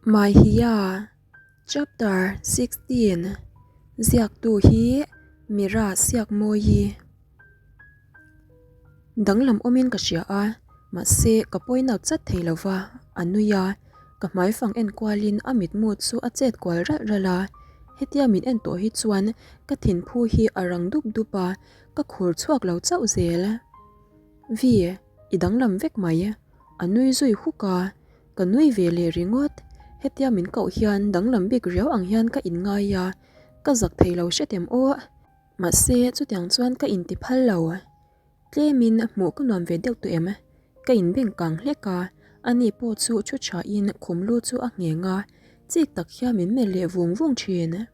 Mahia, Chapter 16, Ziaktu hi Mira Siakmawi. Danglam awmin ka hria a, mahse ka point out chat thei lova, a nui a, ka hmaifang en kualin a mitmu chu a chet kual ralh ralh a, hetia min en tawh hi chuan ka thinphu hi a rang dup dup a, ka khur chhuak lo chauh zel. Vi, i danglam vek mai, a nui zui huk a. Ka nui ve leh ringawt, hetia min koh hian danglam bik riau ang hian ka inngai a, ka zak thei lo hretem aw. Mahse, chutiang chuan ka inti phal lo. Tlemin hmuh ka nuam ve deuh tawh em? Ka inbeng kang hlek a, ani pawh chu thu thain khum lu chu a ngheng a, chik tak hian min melh leh vung vung thin.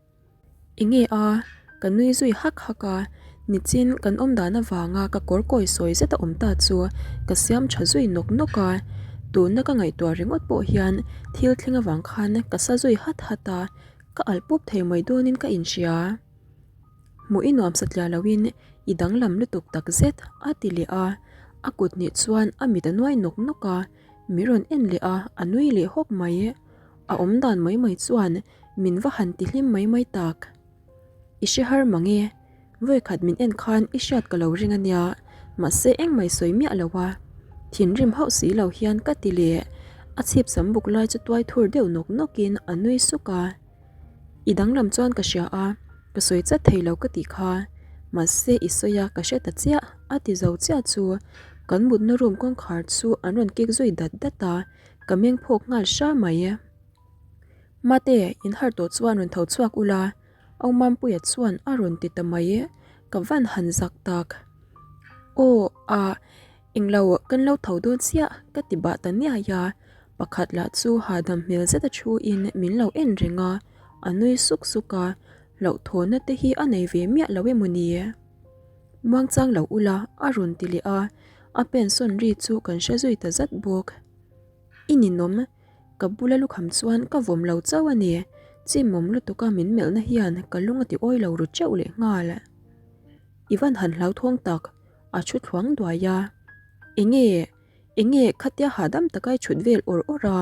Enge a? Ka nui zui hak hak a, nichin kan awm dan avanga ka kawr kawi sawi zet a awm ta chu ka siam tha zui nawk nawk a, tuna ka ngaihtuah ringawt pawh hian thil thleng avang khan ka sa zui hat hat a, ka alh pup thei mai dawnin ka inhria. Hmuh i nuam satliah loin i danglam lutuk tak zet a ti leh a, a kut hnih chuan a mit a nuai nawk nawk a, mi rawn en leh a, a nui leh hawk mai. A awm dan mai mai chuan min va han ti hlim mai mai tak. I hre har mang e, vawikhat min en khan i hriat ka lo ring a nia, mahse engmah i sawi miah lo a. Thinrim hauh si lo hian ka ti leh, a chhip sam buk lai chu tuai thur deuh nawk nawkin a nui suk a. I danglam chuan ka hria a, ka sawi chat thei lo ka tih kha, mahse i sawi a ka hre ta chiah a ti zo chiah chu kan mutna room kawngkhar chu an rawn kik zui dat dat a, Ka meng phawk nghal hra mai. Mate, in harh tawh chuan rawn tho chhuak ula, Au Mampuia chuan a rawn ti ta mai. Ka van han zak tak. Aw, ah, englo kan lo tho dawn chiah ka ti bah ta niai a, pakhat lah chu hahdam hmel zeta thu in min lo en reng a, a nui suk suk a, hlauhthawnna te hi a nei ve miah lo emaw ni? Muangchang lo ula a rawn ti leh a, a pen sawn ri chu kan hre zui ta zat bawk. I ninawm, ka bula lukham chuan ka vawm lo chauh a ni, chimawm lutuka min melhna hian ka lung a ti awi lo ru teuh leh nghal. I van han hlauthawng tak, a thu thluang duai a. Enge, enge khatia hahdam taka i chhut vel awr awr a,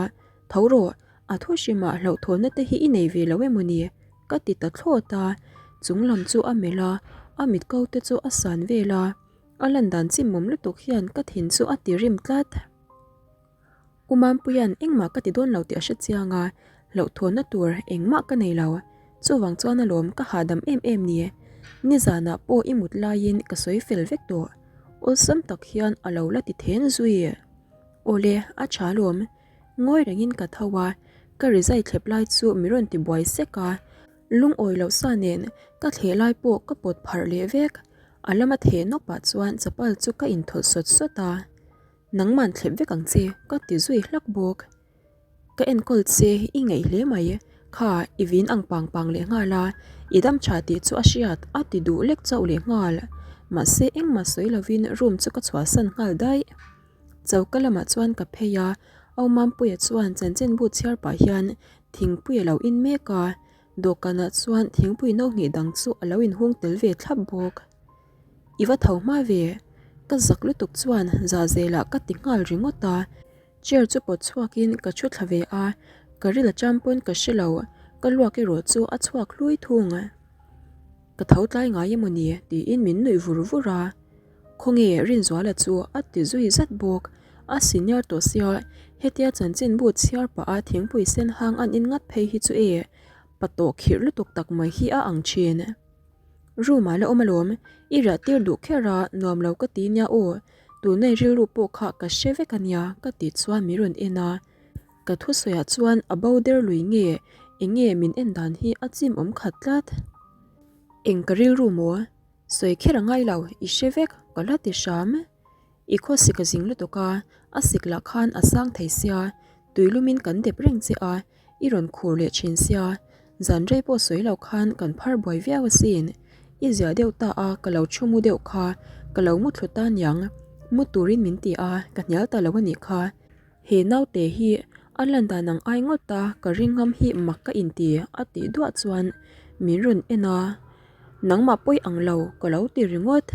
tho rawh, a thu hrimah hlauhthawnna te hi i nei ve lo emaw ni? Ka ti ta thlawt a, chung lam chu a melh a, a mit ko te chu a san vel a, a lan dan chimawm lutuk hian ka thin chu a ti rim tlat. U Mampuia'n engmah ka ti dawn lo tih a hre chiang a, hlauhthawnna tur engmah ka nei lo. Chuvang chuan alawm ka hahdam em em ni. Nizanah pawh i mut laiin ka sawi fel vek tawh. Awlsam tak hian a lo la ti then zui. Awle, a tha alawm. Ngawi rengin ka tho a, ka rizai thlep lai chu mi rawn ti buai sek a, lungawi loh sa nen ka thleh lai pawh ka pawt pharh leh vek. A lama theh nawk pah chuan chapal chu ka inthawlh sawt sawt a. Nangman thlep vek ang che ka ti zui hlak bawk. Ka enkawl che i ngaih hle mai, kha i vin ang pang pang leh nghal a, i dam tha tih chu a hriat a ti duh lek chauh leh nghal. Mahse engmah sawi lovin room chu ka chhuahsan nghal daih. Choka lamah chuan ka phei a, Au Mampuia chuan chanchinbu chhiar pah hian thingpui a lo in mek a, dawhkanah chuan thingpui no hnih dang chu a lo inhung tel ve thlap bawk. I va tho hma ve, ka zak lutuk chuan za zelah ka ti nghal ringawt a, chair chu pawt chhuakin ka thu thla ve a, ka ril a cham pawn ka hre lo, ka luak erawh chu a chhuak hlui thung. Ka tho tlai ngai emaw ni tiin min nuih vur vur a, khawnge Rinzuala chu a ti zui zat bawk, a senior tawh sia hetia chanchinbu chhiar pah a thingpui sen hang an in ngat phei hi chu e, pa tawh khirh lutuk tak mai hi a ang thin. Room ah la awm alawm, i riah tir duh kher a, nuam lo ka ti nia aw, tunei rilru pawh kha ka hre vek ania ka tih chuan min rawn en a, ka thusawiah chuan a bo der lui nge eng nge min en dan hi a chim awm khat tlat. Eng ka rilru maw? Sawi kher a ngai lo, i hre vek ka la ti hram. I khawsik a zing lutuk a, a sik lah khan a sang thei sia, tuilumin kan dep reng che a, i rawn khur leh thin sia, zan rei pawh sawi lo khan kan phar buai viau asin. I ziah deuh ta a, ka lo thu mu deuh kha, ka lo mu thlu ta niang, mu turin min ti a, ka hnial ta lo a nih kha. He naute hi a lan dan ang ai ngawt a, ka ring ngam hi mak ka inti a tih duah chuan min rawn en a, nangmah pawi ang lo ka lo ti ringawt.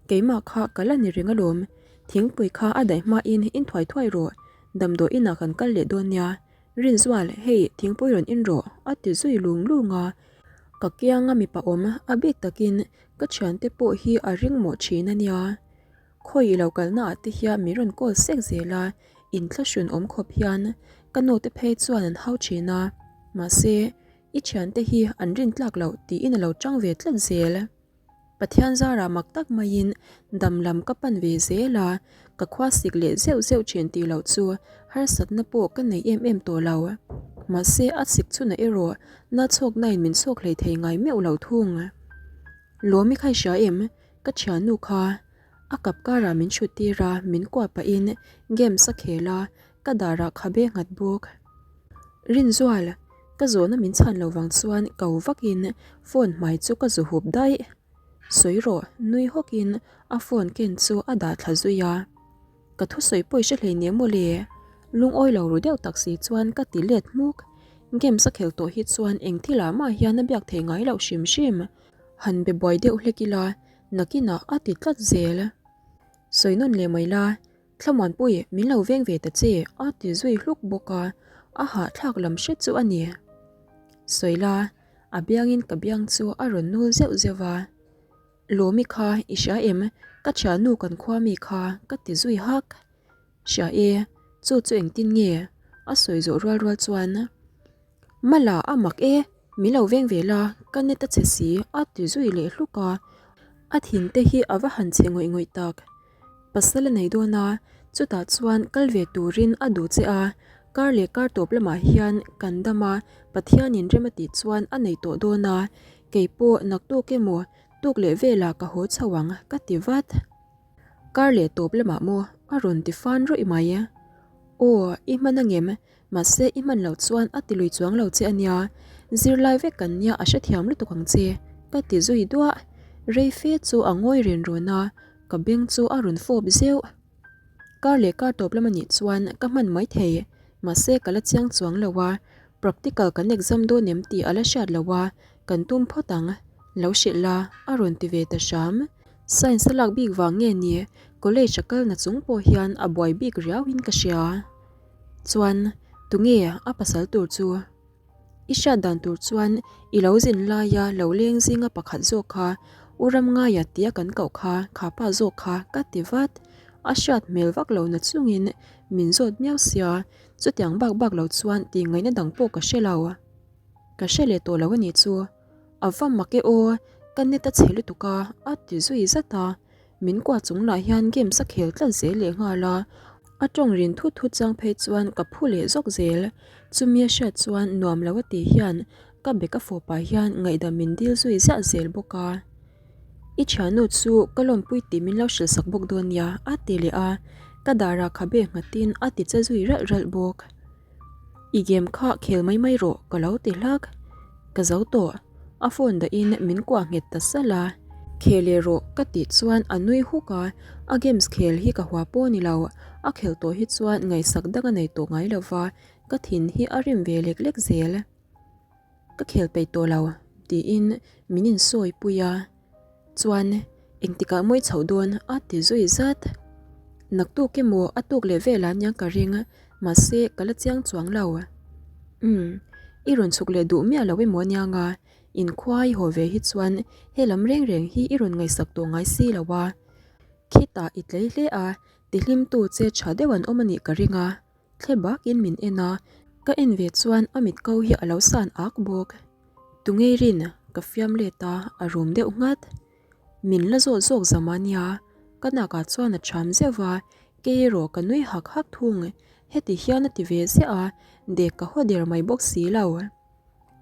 Keimah kha ka la ni reng alawm, thingpui kha a daih hmain in thuai thuai rawh, damdawi inah kan kal leh dawn nia. Rinzual, hei thingpui rawn in rawh, a ti zui lung lung a. Ka kianga mipa awm, a bik takin ka thiante pawh hi a ring mawh thin a nia. Khawi i lo kalna ah te hian min rawn call sek zel a, inthlahrun awm khawp hian ka nu te phei chuan an hau thin a, mahse i thiante hi an rin tlak loh tiin a lo tang ve tlat zel. Pathian zarah mak tak maiin dam lam ka pan ve zel a, ka khua sik leh zeuh zeuh thin tih loh chu harsatna pawh ka nei em em tawh lo. Mahse a sik chhunah erawh nachhawknain min chhawk hlei thei ngai meuh lo thung. Lawmi kha i hria em? Ka thiannu kha a kap karah min chhut tir a, min kuah pahin games a khel a, ka darah khabe nghat bawk. Rinzual, ka zawhna min chhan lo vang chuan ko vakin phone hmai chu ka zu hup daih. Sawi rawh, nui hawkin a phone ken chu a dah thla zui a. Ka thusawi pawh i hre hleinem maw le? Lungawi lo ru deuh tak si chuan ka ti let hmuk. Games a khel tawh hi chuan eng thilah mah hian a biak thei ngai loh hrim hrim. Han be buai deuh hlek ila, nakinah a ti tlat zel. Sawi nawn leh mai la, Thlamuanpui min lo veng ve ta che a ti zui hluk bawk a, a hahthlak lam hret chu a ni. Sawi la, a biangin ka biang chu a rawn nul zeuh zeuh va. Lawmi kha i hria em? Ka thiannu kan khua mi kha ka ti zui hak. Hria e, chu chu engtin nge? A sawi zawh rual rual chuan. Mala a mak e, min lo veng ve la, ka net a chhe si a ti zui leh hluk a, a thin te hi a va han chhe ngawih ngawih tak. Pasal a nei dawn a, chutah chuan kal ve turin a duh che a, kar leh kar tawp lamah hian kan dam a, Pathianin rem a tih chuan a nei tawh dawn a, keipawh naktuk emaw tuk leh velah ka haw chho ang ka ti vat. Kar leh tawp lamah maw a rawn ti fan rawih mai. Aw, i hman angem? Mahse i hman loh chuan a ti lui chuang lo che ania, zirlai vek kan nia a hrethiam lutuk ang che, ka ti zui duah. Rei fe chu a ngawi ren rawn a, ka beng chu a rawn fawp zeuh. Kar leh kar tawp lam anih chuan ka hman mai thei, mahse ka la chiang chuang lo a, practical kan exam dawn em tih a la hriat lo a, kan tum phawt ang, lo hrilh la, a rawn ti ve ta hram. Science a lak bik vang nge ni, college a kal na chung pawh hian a buai bik riau in ka hria. Chuan, tunge a pasal tur chu? I hriat dan tur chuan i lo zin laia lo leng zinga pakhat zawk kha U Ramngaia tia kan koh kha kha pa zawk kha ka ti vat. A hriat hmel vak lo na chungin min zawt miau sia, chutiang bak bak lo chuan tih ngaihna dang pawh ka hre lo. Ka hre leh tawh lo a nih chu. A va mak e aw, ka net a chhe lutuk a, a ti zui zat a. Min kuah chung lah hian games a khel tlat zel leh nghal a, a tawng rin thut thut chang phei chuan ka phu leh zawk zel. Chumi a hriat chuan nuam lo a tih hian ka bag a fawpah hian ngaihdam min dil zui ziah zel bawk a. I thiannu chu ka lawmpui tih min lo hrilh sak bawk dawn nia a ti leh a, ka darah khabe nghatin a ti che zui ralh ralh bawk. I game kha khel mai mai rawh ka lo ti hlak. Ka zo tawh. A phone dahin min kuah nghet ta salh a. Khel leh rawh ka tih chuan a nui huk a, a games khel hi ka hua pawh a ni lo. A khel tawh hi chuan ngaihsak dang a nei tawh ngai lo va, ka thin hi a rim ve lek lek zel. Ka khel peih tawh lo tiin min insawi pui a. Chuan engtikah mawi chhoh dawn a ti zui zat. Naktuk emaw a tuk leh velah aniang ka ring mahse ka la chiang chuang lo. Umm i rawn chhuk leh duh miah lo emaw aniang a, inkhua i haw ve hi chuan helam reng reng hi i rawn ngaihsak tawh ngai si lo a. Khitah i tlei hle a, tihlimtu che tha deuh an awm anih ka ring a. Thle bakin min en a, ka en ve chuan a mit ko hi a lo san ak bawk. Tungei rin ka fiam let a, a rum deuh nghat. Min la zawt zawk zam a nia, ka nakah chuan a ṭham zeuh va, kei erawh ka nui hak hak thung. Heti hian a ti ve ziah a, dek ka haw der mai bawk si lo.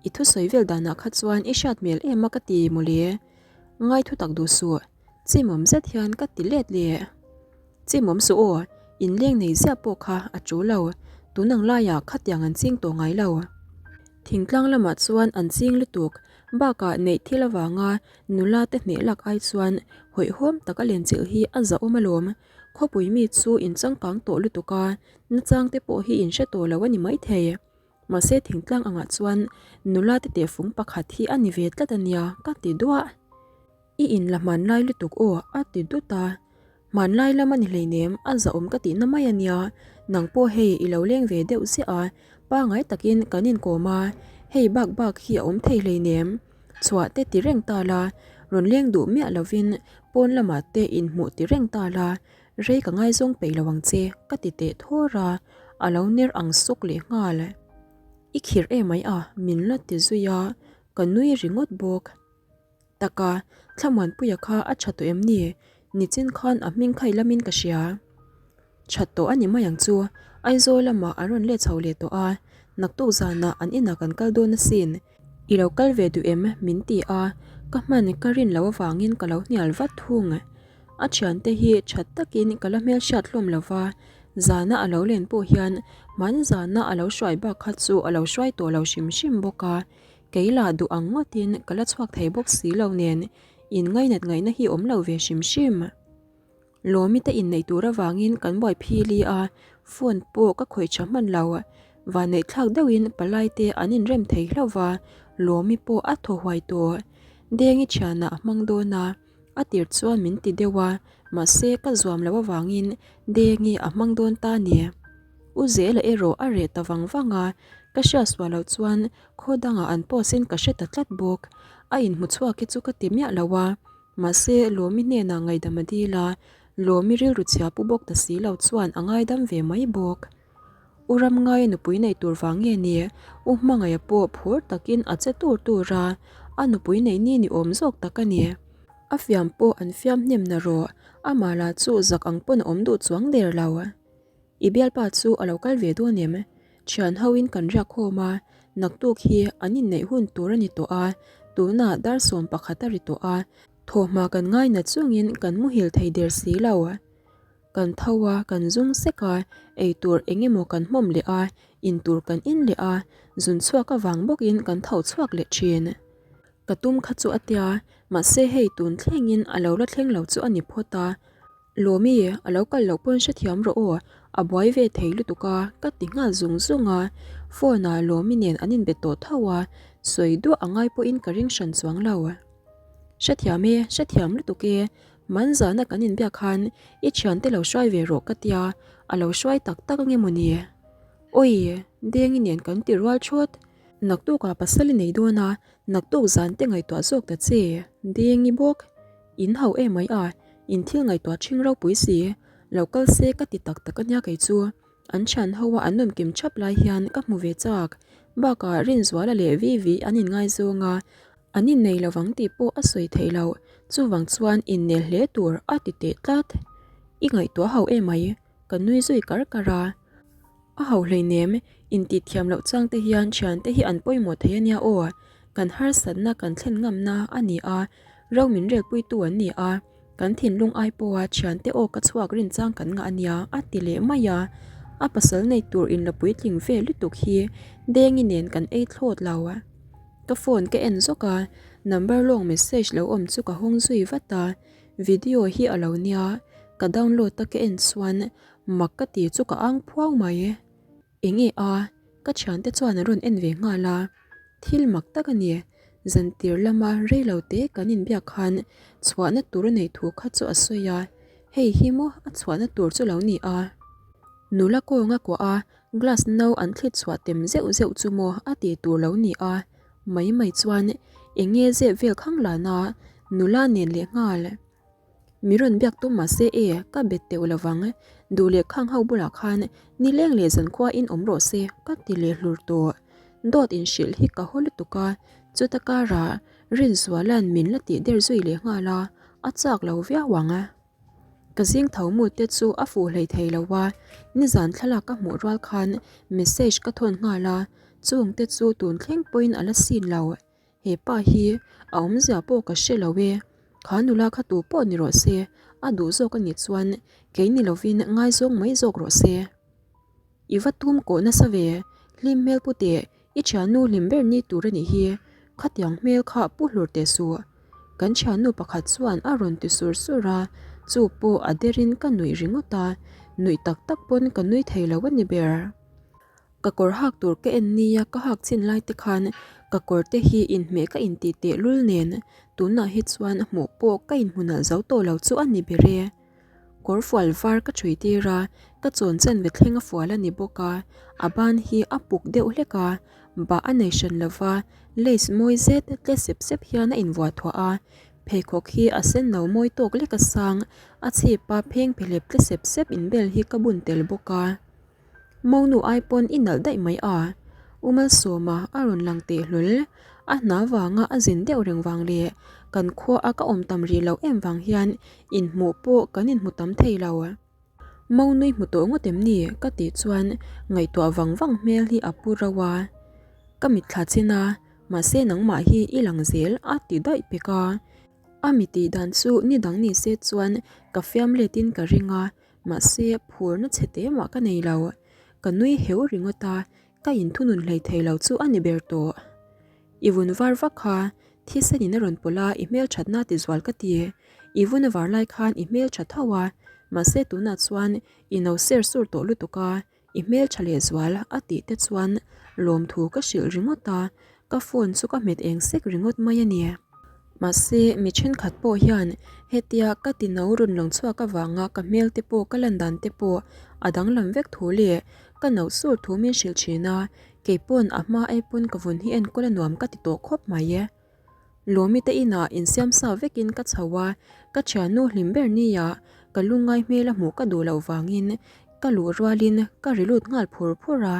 I thusawi vel danah kha chuan i hriat hmel em a ka ti mawle. Ngai thu tak duh suh, chimawm zet hian ka ti let leh. Chimawm suh aw, inleng nei ziah pawh kha a ṭul lo, tun ang laiah khatiang an ching tawh ngai lo. Thingtlang lamah chuan an ching lutuk, bakah neih thil avanga nula te hneh lak ai chuan hawihhawm taka lenchilh hi a zahawm alawm. Khawpui mi chu in changkang tawh lutuk a, nachang te pawh hi in hre tawh lo a ni maithei. Mahse thingtlang angah chuan nula te tehfung pakhat hi a ni ve tlat a nia ka ti duah. I in la hmanlai lutuk aw a ti dut a. Hmanlai lam a ni hleinem a zahawm ka tihna mai a nia, nang pawh hei i lo leng ve deuh ziah a. pangai takin kan inkawm a, hei bak bak hi a awm thei hleinem. Chhuah te ti reng ta la, rawn leng duh miah lovin pawn lamah te inhmuh ti reng ta la, rei ka ngaizawng peih lo ang che ka ti teh thawr a, a lo ner ang sawk leh nghal. I khirh emai a min la ti zui a, ka nui ringawt bawk. Taka, Thlamuanpuia kha a tha tawh em ni? Nichin khan a hming kha i lamin ka hria. Tha tawh a ni mai ang chu. Aizawl lamah an rawn let chho leh tawh a, naktuk zanah an inah kan kal dawn asin. I lo kal ve duh em? min ti a, ka hman ka rin loh avangin ka lo hnial vat thung. A thiante hi tha takin ka la hmelhriat hlawm lo va, zana a lo len pawh hian hman zana a lo hruai bak kha chu a lo hruai tawh lo hrim hrim bawk a. Kei lah duh ang ngawtin ka la chhuak thei bawk si lo nen in ngainat ngaihna hi awm lo ve hrim hrim. Lawmi te inneih tur avangin kan buai phili a, phone pawh ka khawih tha hman lo. Vanneih thlak deuhin palai te an inrem thei hlauh va, Lawmi pawh a thaw huai tawh. Dengi thianah a hmang dawn a, a tir chuan min ti deuh a, mahse ka zuam loh avangin Dengi a hmang dawn ta ni. U Zela erawh a reh ta vang vang a, ka hriatsuah loh chuan Khaw dangah an post in ka hre ta tlat bawk. A inhmu chhuak hi chu ka ti miah lo a, mahse Lawmi hnenah ngaihdam a dil a, Lawmi rilru chhia pu bawk ta si lo chuan a ngaidam ve mai bawk. U Ramngaia nupui nei tur vang nge ni, U Hmangaia pawh phur takin a che tur tur a, a nupui nei ni ni awm zawk tak a ni. A fiam pawh an fiam hnem na rawh, amah lah chu zak ang pawn a awm duh chuang der lo. I bialpa chu a lo kal ve dawn em? Thian hoin kan riak khawm a, naktuk hi an inneih hun tur a ni tawh a, tunah dar 11 a ri tawh a, thawhhma kan ngaina chungin kan muhil thei der si lo. Kan tho a, kan zung sek a, eitur eng emaw kan hmawm leh a, intur kan in leh a, zun chhuak avang bawkin kan tho chhuak leh thin. Ka tum kha chu a tia, mahse hei tun thlengin a lo la thleng lo chu a ni phawt a. Lawmi, a lo kal loh pawn hrethiam rawh aw, a buai ve thei lutuk a, ka ti nghal zung zung a. Phone ah Lawmi nen an inbe tawh tho a, sawi duah a ngai pawhin ka ring hran chuang lo. Hrethiam e, hrethiam lutuk e, man zana kan inbiak khan i thiante lo hruai ve rawh ka tia, a lo hruai tak tak ange mawni? Awi, Dengi nen kan ti rual thawt. Naktukah pasal i nei dawn a, naktuk zan te ngaihtuah zawk ta che, Dengi bawk. In hau emai a, in thil ngaihtuah ṭhing ropui si, lo kal se ka ti tak tak ania kei chu. An thian ho a an nawmkim ṭhap lai hian ka hmu ve chak. Bakah Rinzuala leh Vivi an inngaizawng a, an innei lovang tih pawh a sawi theih loh, chuvang chuan innel hle tur a ti teh tlat. I ngaihtuah hau emai, ka nui zui kar kar a. A ho hleinem, intih thiam loh chang te hian thiante hi an pawimawh thei ania aw, kan harsatna kan thlen ngamna a ni a, ro min relpuitu an ni a, kan thinlung ai pawha thiante aw ka chhuak rin chang kan ngah ania a ti leh mai a, a pasal nei tur inla puitling ve lutuk hi Dengi nen kan ei thlawt lo. Ka phone ka en zawk a, number lawng message lo awm chu ka hawng zui vat a, video hi a lo nia, ka download a ka en chuan Mak ka ti chu ka ang phuau mai. Enge a? Ka thiante chuan an rawn en ve nghal a. Thil mak tak a ni. Zantir lama reilo te kan inbiak khan chhuahna tur a nei thu kha chu a sawi a. Hei hi maw a chhuahna tur chu lo ni a. Nula kawnga kuah a glass no an thlit chhuah tem zeuh zeuh chu maw a ti tur lo ni a. Mai mai chuan enge zep vel khang lana nula nen leh nghal. Mi rawn biak tum mahse e, ka bet teuh lo vang. Duh leh khang ho bulah khan nileng leh zankhua in awm rawh se ka ti leh hlur tawh. Dawt inhrilh hi ka haw lutuk a, chuta karah Rinzuala'n min la tih der zui leh nghal a, a chak lo viau ang. Ka zing tho mu te chu a fuh hlei thei lo a, nizan thlalak ka hmuh rual khan message ka thawn nghal a, chung te chu tun thleng pawhin a la sin lo. He pa hi a awmzia pawh ka hre lo e, kha nula kha tu pawh ni rawh se, a duh zawk a nih chuan kei ni lovin ngaizawng mai zawk rawh se. I va tum kawh nasa ve, hlim hmel pu teh, i thiannu hlim ber ni tur a nih hi, khatiang hmel kha pu hlur teh suh. Kan thiannu pakhat chuan a rawn ti sur sur a, chu pawh a derin ka nuih ringawt a, nuih tak tak pawn ka nui thei lo a ni ber. Ka kawr hak tur ka en nia ka hak chin lai te khan ka kawr te hi inhmeh ka intih teh lul nen tunah hi chuan hmuh pawh ka inhmu nalh zo tawh lo chu a ni ber e. Kawr fual var ka ṭhui tir a, ka chawn chen ve thleng a fual a ni bawk a, a ban hi a puk deuh hlek a, bah a nei hran lo va, lace mawi zet tle sep sep hian a invuah thuah a, pheikhawk hi a sen no mawi tawk lek a sang, a chhip a pheng phehlep tle sep sep inbel hi ka bun tel bawk a. Monu ai pawn i nalh daih mai a, U Malsawma a rawn lang teh hlawl. A hna vanga a zin deuh reng vang leh kan khua a ka awm tam rih loh em vang hian inhmuh pawh kan inhmu tam thei lo. Monui hmu tawh ngawt em ni? ka tih chuan ngaihtuah vang vang hmel hi a pu rauh a. Ka mitthla chin a, mahse nangmah hi i lang zel a ti daih pek a. A mi tih dan chu ni dang ni se chuan ka fiam let in ka ring a, Mahse, phurna chhe te mah ka nei lo. Ka nui heu ringawt a, ka inthunun hlei thei lo chu a ni ber tawh. I vun var vak kha, thisen in a rawn pawlh a, i hmelthatna ti zual ka ti. I vun a var lai khan i hmeltha tho a, mahse tunah chuan i no ser sur tawh lutuk a, I hmeltha lehzual a tih te chuan lawmthu ka hrilh ringawt a, ka phone chu ka hmet eng sek ringawt mai a ni. Mahse, mi thenkhat pawh hian hetia ka ti no rawn lang chhuak avanga ka hmel te pawh ka lan dan te pawh a danglam vek thu leh ka noh sur thu min hrilh thin a, kei pawn a hma ai pawn ka vun hi enkawl a nuam ka ti tawh khawp mai e. Lawmi te inah insiam sa vekin ka chho a, ka thiannu hlim ber nia ka lungngai hmel a hmuh ka duh loh vangin ka luh rualin ka ri lut nghal phur phur a.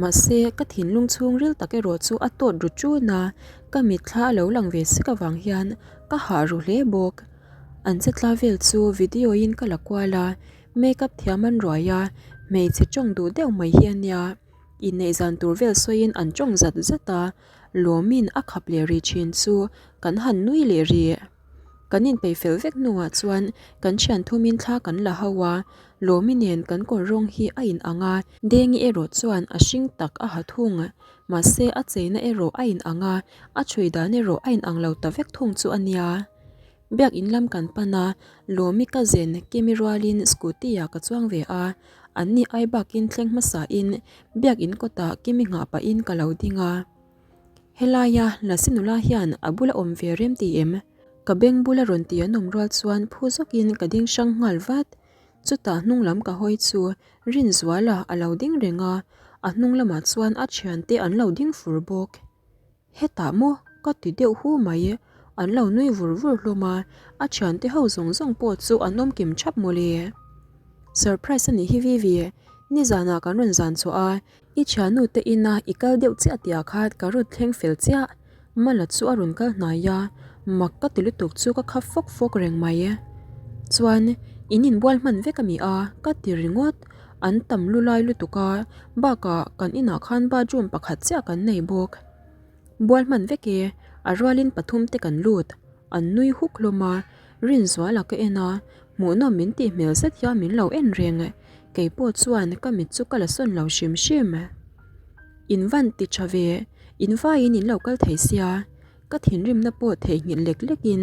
Mahse, ka thinlung chhungril tak erawh chu a tawt ru ṭun a, ka mitthla a lo lang ve sek avang hian ka hah ru hle bawk. An che tla vel chu video in ka la kual a, makeup thiam an ruai a, hmeichhe ṭawng duh deuh mai hi a nia. Inneih zan tur vel sawiin an ṭawng zat zat a, Lawmin a khap leh rih thin chu kan han nui leh rih. Kan inpeih fel vek hnuah chuan kan thian thumin thla kan la ho a, Lawmi nen kan kawr rawng hi a inang a, Dengi erawh chuan a hring tak a ha thung. Mahse a cheina erawh a inang a, a chhui dan erawh a inang lo ta vek thung chu a nia. Biak in lam kan pan a, Lawmi ka zen Kimi rualin scooty ah ka chuang ve a, an ni ai bakin thleng hmasa in Biak in kawtah Kimi nghah pahin ka lo ding a. Helaia Lasi nula hian a bula awm ve rem ti em? Ka beng bula rawn ti an awm rual chuan phu zawkin ka ding hrang nghal vat. Chutah hnung lam ka hawi chu Rinzuala a lo ding reng a, a hnung lamah chuan a thiante an lo ding fur bawk. Hetah maw? Ka ti deuh hu mai. An lo nui vur vur hlawm a, a thiante ho zawng zawng pawh chu an awm kim thap mawle. Surprise a nih hi Vivi, nizanah kan rawn zan chhuah a, i thiannu te ina i kal deuh chiah tihah khan ka rawn thleng fel chiah. Mala chu a rawn kal hnai a, mak ka ti lutuk chu ka khap fawk fawk reng mai. Chuan, in inbual hman vek a mi a? Ka ti ringawt. An tam lu lai lutuk a, bakah kan inah khan bathroom pakhat chiah kan nei bawk. Bual hman vek e, a rualin pathum te kan lut. An nui huk hlawm a, Rinzuala ka en a, hmuhnawm min tih hmel zet hian min lo en reng. Kei pawh chuan ka mit chu ka la sawn lo hrim hrim. In van ti tha ve, in vaiin in lo kal thei sia. Ka thinrimna pawh theihnghilh lek lekin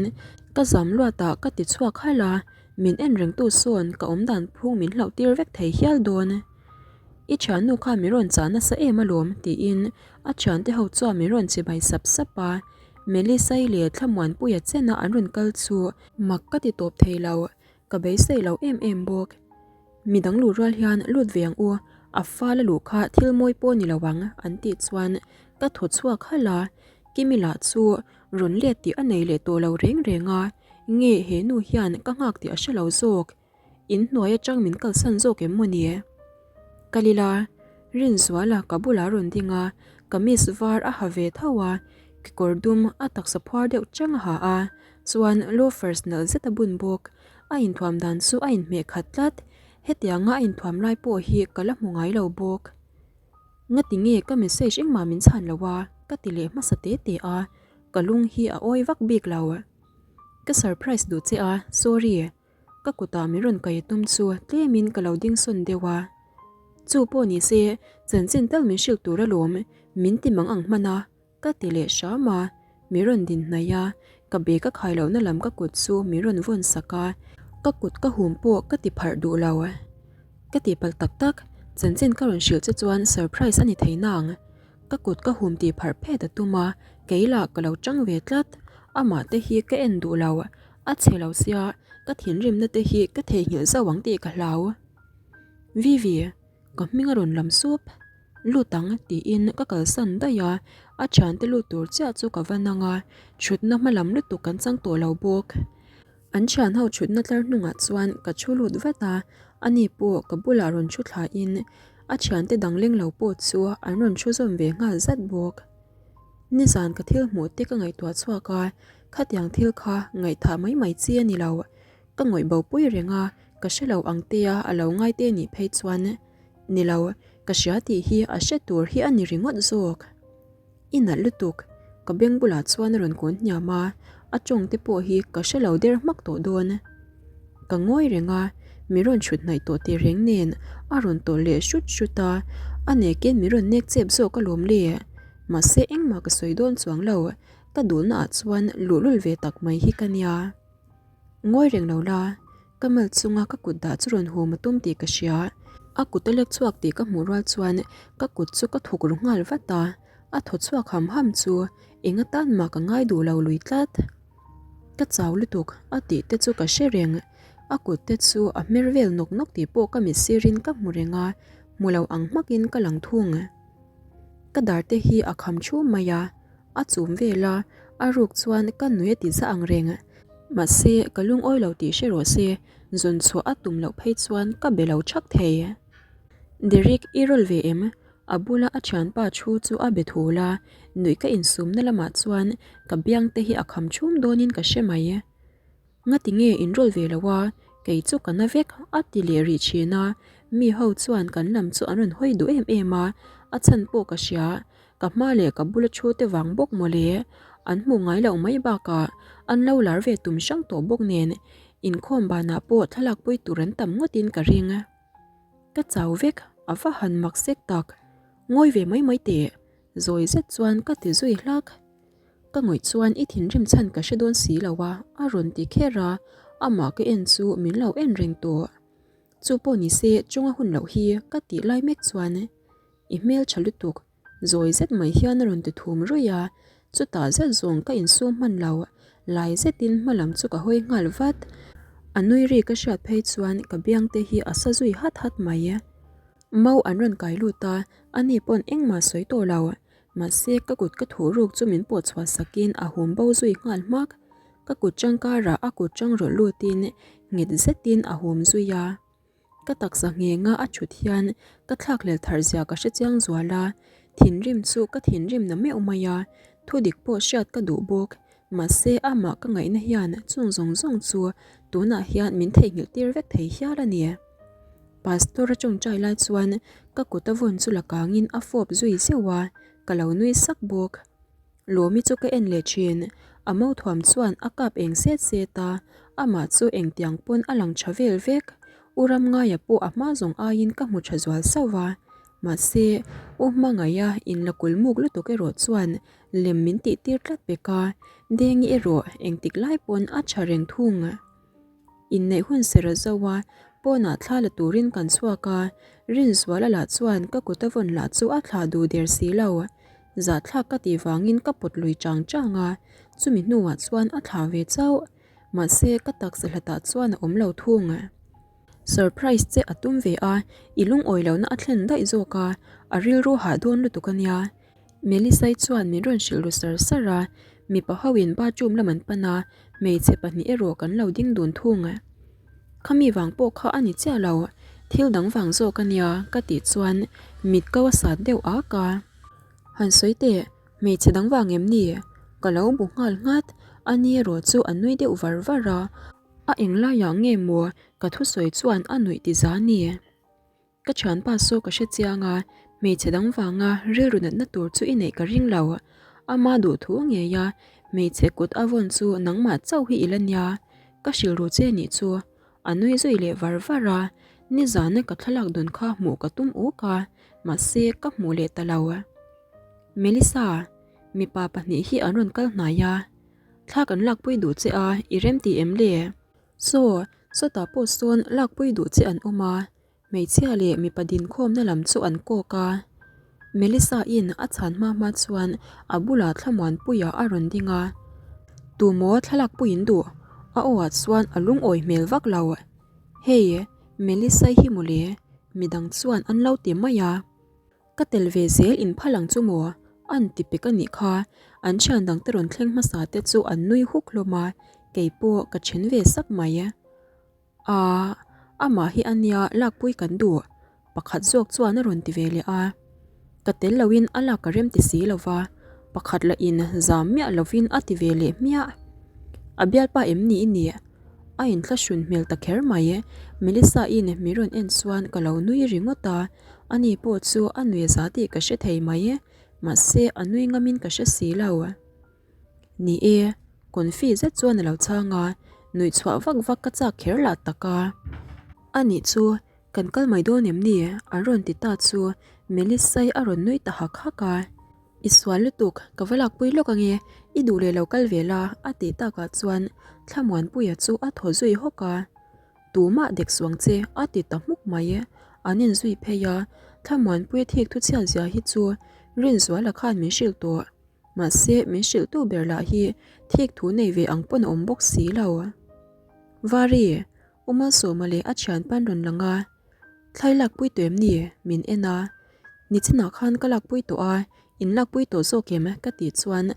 ka zam luatah ka ti chhuak halh a. Min en rengtu sawn ka awmdan phung min hlauh tir vek thei hial dawn. I thiannu khan min rawn chah nasa em alawm tiin a thiante ho chuan min rawn chibai sap sap a. Melisai leh Thlamuanpuia chena an rawn kal chu mak ka ti tawp thei lo, ka beisei lo em em bawk. Midang luh rual hian lut ve ang u, a fal a luh kha thil mawi pawh ni lo ang an tih chuan ka thaw chhuak halh a. Kimi lah chu rawn let tih a nei leh tawh lo reng reng a, nge he nu hian ka nghak tih a hre lo zawk, in hnuai atang min kalsan zawk em maw ni? Kalila, Rinzuala ka bulah rawn ding a, kamis var a ha ve tho a, kekawr dum a taksa phuar deuh chang a ha a, chuan loafers nalh zet a bun bawk, a inthuam dan chu a inhmeh khat tlat, hetianga a inthuam lai pawh hi ka la hmu ngai lo bawk. Ngati nge ka message engmah min chhan lo a? ka ti leh hmasa te te a, ka lung hi a awi vak bik lo. Ka surprise duh che a, sorry. Ka kutah min rawn kai tum chu tlemin ka lo ding sawn deuh a. Chu pawh ni se, chanchin tal min hrilh tur alawm, min ti mang ang hman a. Ka ti leh hram a, mi rawn din hnaih a, ka bag a khai lohna lam ka kut chu mi rawn vawn sak a, ka kut ka hum pawh ka ti pharh duh lo. Ka ti palh tak tak, chanchin ka rawn hrilh che chuan surprise a ni thei nang. Ka kut ka hum tih pharh phet a tum a, kei lah ka lo chang ve tlat, amah te hi ka en duh lo, a chhe lo sia. Ka thinrimna te hi ka theihnghilh zauh ang tih ka hlau. Vivi, ka hming a rawn lam sup. Lut ang tiin ka kalsan daih a, a thiante lut tur chiah chu ka va nang a, thutna hma lam lutuk kan chang tawh lo bawk. An thian ho thutna tlar hnungah chuan ka thu lut vat a, ani pawh ka bulah rawn thu thlain a thiante dang leng lo pawh chu an rawn thu zawm ve nghal zat bawk. Nizan ka thil hmuh te ka ngaihtuah chhuak a, khatiang thil kha ngaihthah mai mai chi a ni lo. Ka ngawih bo pui reng a, ka hre lo ang tia a lo ngai te nih phei chuan ni lo, ka hria tih hi a hre tur hi a ni ringawt zawk. I nalh lutuk, ka beng bulah chuan a rawn kawn hniam a, a tawng te pawh hi ka hre lo der hmak tawh dawn. Ka ngawi reng a, mi rawn hrut hnaih tawh tih reng nen a rawn tawlh leh hrut hrut a, a nekin mi rawn nek chep zawk alawm le. Mahse engmah ka sawi dawn chuang lo, ka duhna ah chuan luhlul ve tak mai hi ka nia. Ngawi reng lo la, ka mal chunga ka kut dah chu rawn hum a tum tih ka hria. A kut a lek chhuak tih ka hmuh rual chuan ka kut chu ka thuk ru nghal vat a, a thaw chhuak ham ham chu eng atan mah ka ngai duh lo lui tlat. Ka chau lutuk a tih te chu ka hre reng, a kut te chu a hmer vel nawk nawk tih pawh ka mit sirin ka hmu reng a, hmu lo ang hmakin ka lang thung. Ka dar te hi a kham thu mai a, a chum vel a, a ruk chuan ka nui a ti za ang reng. Mahse, ka lungawi lo tih hre rawh se, zawn chhuah a tum loh phei chuan ka be lo thak thei. Derek, i rawl ve em? A bula a thianpa thu chu a be thul a, nuih ka insumna lamah chuan ka biang te hi a kham chhum dawnin ka hre mai. Ngati nge in rawl ve lo a, kei chu ka na vek a ti leh rih thin a, mi ho chuan kan lam chu an rawn hawi duh em em a, a chhan pawh ka hria, ka hma leh ka bula thu te vang bawk mawle, an hmuh ngai loh mai bakah an lo lar ve tum hrang tawh bawk nen inkhawm banah pawh thlalak pui tur an tam ngawtin ka ring. Ka chau vek, a va han mak sek tak, ngawi ve mai mai teh, zawi zet chuan ka ti zui hlak. Ka ngawih chuan i thinrim chhan ka hre dawn si lo a, a rawn ti kher a, amah ka en chu min lo en reng tawh. Chu pawh ni se chunga hun loh hi ka tih lai mek chuan i hmel tha lutuk, zawi zet mai hian a rawn ti thum ruih a, chutah zet zawng ka insum hman lo, lai zetin hma lam chu ka hawi nghal vat. A nui ri ka hriat phei chuan ka biang te hi a sa zui hat hat mai. Mau an rawn kai lut a, ani pawn engmah sawi tawh lo. Mahse, ka kut ka thuh ruk chu min pawh chhuah sakin a hum bo zui nghal hmak. Ka kut chang karah a kut chang rawlh lutin nghet zetin a hum zui a. Ka taksa nghenga a thut hian ka thlakhlel thar zia ka hre chiang zual a, thinrim chu ka thinrim na meuh mai a, thudik pawh hriat ka duh bawk. Mahse, amah ka ngaihna hian chung zawng zawng chu tunah hian min theihnghilh tir vek thei hial a ni. Pastor a tawngtai lai chuan ka kut a vawn chu la kangin a fawp zui zeuh a, ka lo nui sak bawk. Lawmi chu ka en leh thin, a mothuam chuan a kap eng set set a, amah chu engtiang pawn a lang tha vel vek. U Ramngaia pawh a hma zawng aiin ka hmu tha zual sauh va, mahse U Hmangaia inla kulmuk lutuk erawh chuan lem min tih tir tlat pek a, Dengi erawh engtik lai pawn a tha reng thung. Inneih hun ser a zo a, pawnah thla la turin kan chhuak a, Rinzuala lah chuan ka kut a vawn lah chu a thlah duh der si lo. Zahthlak ka tih vangin ka pawt lui chang chang a, chumi hnuah chuan a thlah ve chauh. Mahse, ka taksa hlatah chuan a awm lo thung. Surprise che a tum ve a, i lungawi lohna a thlen daih zawk a, a rilru hah dawn lutuk a nia. Melisai chuan min rawn hrilh ru sar sar a, mipa ho in bathroom lam an pan a, hmeichhe pahnih erawh kan lo ding dun thung. Khami vang pawh kha a ni chiah lo, thil dang vang zawk a nia ka tih chuan mit ko a sat deuh ak a. Han sawi teh, hmeichhe dang vang em ni? Ka lo bu nghal nghat, a ni erawh chu a nui deuh var var a, a englaiah nge maw ka thusawi chuan a nuih ti za ni? Ka thianpa saw ka hre chiang a, hmeichhe dang vanga rilru natna tur chu i neih ka ring lo. Ama duhthu ngei a, hmeichhe kut a vawn chu nangmah chauh hi i la nia. Ka hrilh ru che nih chu. A nui zui leh var var a, nizana ka thlalak dun kha hmuh ka tum uk a, mahse ka hmuh leh ta lo. Melissa, mipa pahnih hi an rawn kal hnai a, thla kan lakpui duh che a, i remti em le? Saw, sawtah pawh sawn lakpui duh che an awm a, Hmeichhia leh mipa dinkhawmna lam chu an kawk a, Melissa-in a chhan hma hma chuan a bulah thlamuanpuia a rawn ding a, Tumaw thlalakpuiin duh? A aw ah chuan a lungawi hmel vak lo. Hei, Melissa-i hi mawle, midang chuan an lo ti mai a. Ka tel ve zel in phal ang chu maw? An ti pek a nih kha. An thian dangte rawn thleng hmasa te chu an nui huk hlawm a, kei pawh ka then ve sak mai. Aaa, amah hi a nia lakpui kan duh, pakhat zawk chuan a rawn ti ve leh a. Ka tel loin a lak ka rem ti si lo va, pakhat lah in zam miah lovin a ti ve leh hmiah. A bialpa em ni i nih? A inthlahrun hmel ta kher mai. Melissa-in mi rawn en chuan ka lo nui ringawt a, ani pawh chu a nui za tih ka hre thei mai, mahse a nui ngamin ka hre si lo. Ni e, confi zet chuan a lo chhang a, nuih chhuah vak vak ka chak kher lah tak a. Anih chu, kan kal mai dawn em ni? An rawn ti ta chu Melissa-i a rawn nui ta hak hak a. I sual lutuk, ka va lakpui lawk ange, i duh leh lo kal ve la, a tih takah chuan Thlamuanpuia chu a thaw zui hawk a. Tumah dek suang che, a ti ta hmuk mai. An inzui phei a, Thlamuanpuia thik thu chhiat zia hi chu Rinzuala khan min hrilh tawh. Mahse, min hrilhtu ber lah hi thik thu nei ve ang pawn a awm bawk si lo. Vari, U Malsawma leh a thianpa an rawn lang a, Thlai lakpui tawh em ni? min en a. Nichinah khan ka lakpui tawh a, in lakpui tawh zawk em? ka tih chuan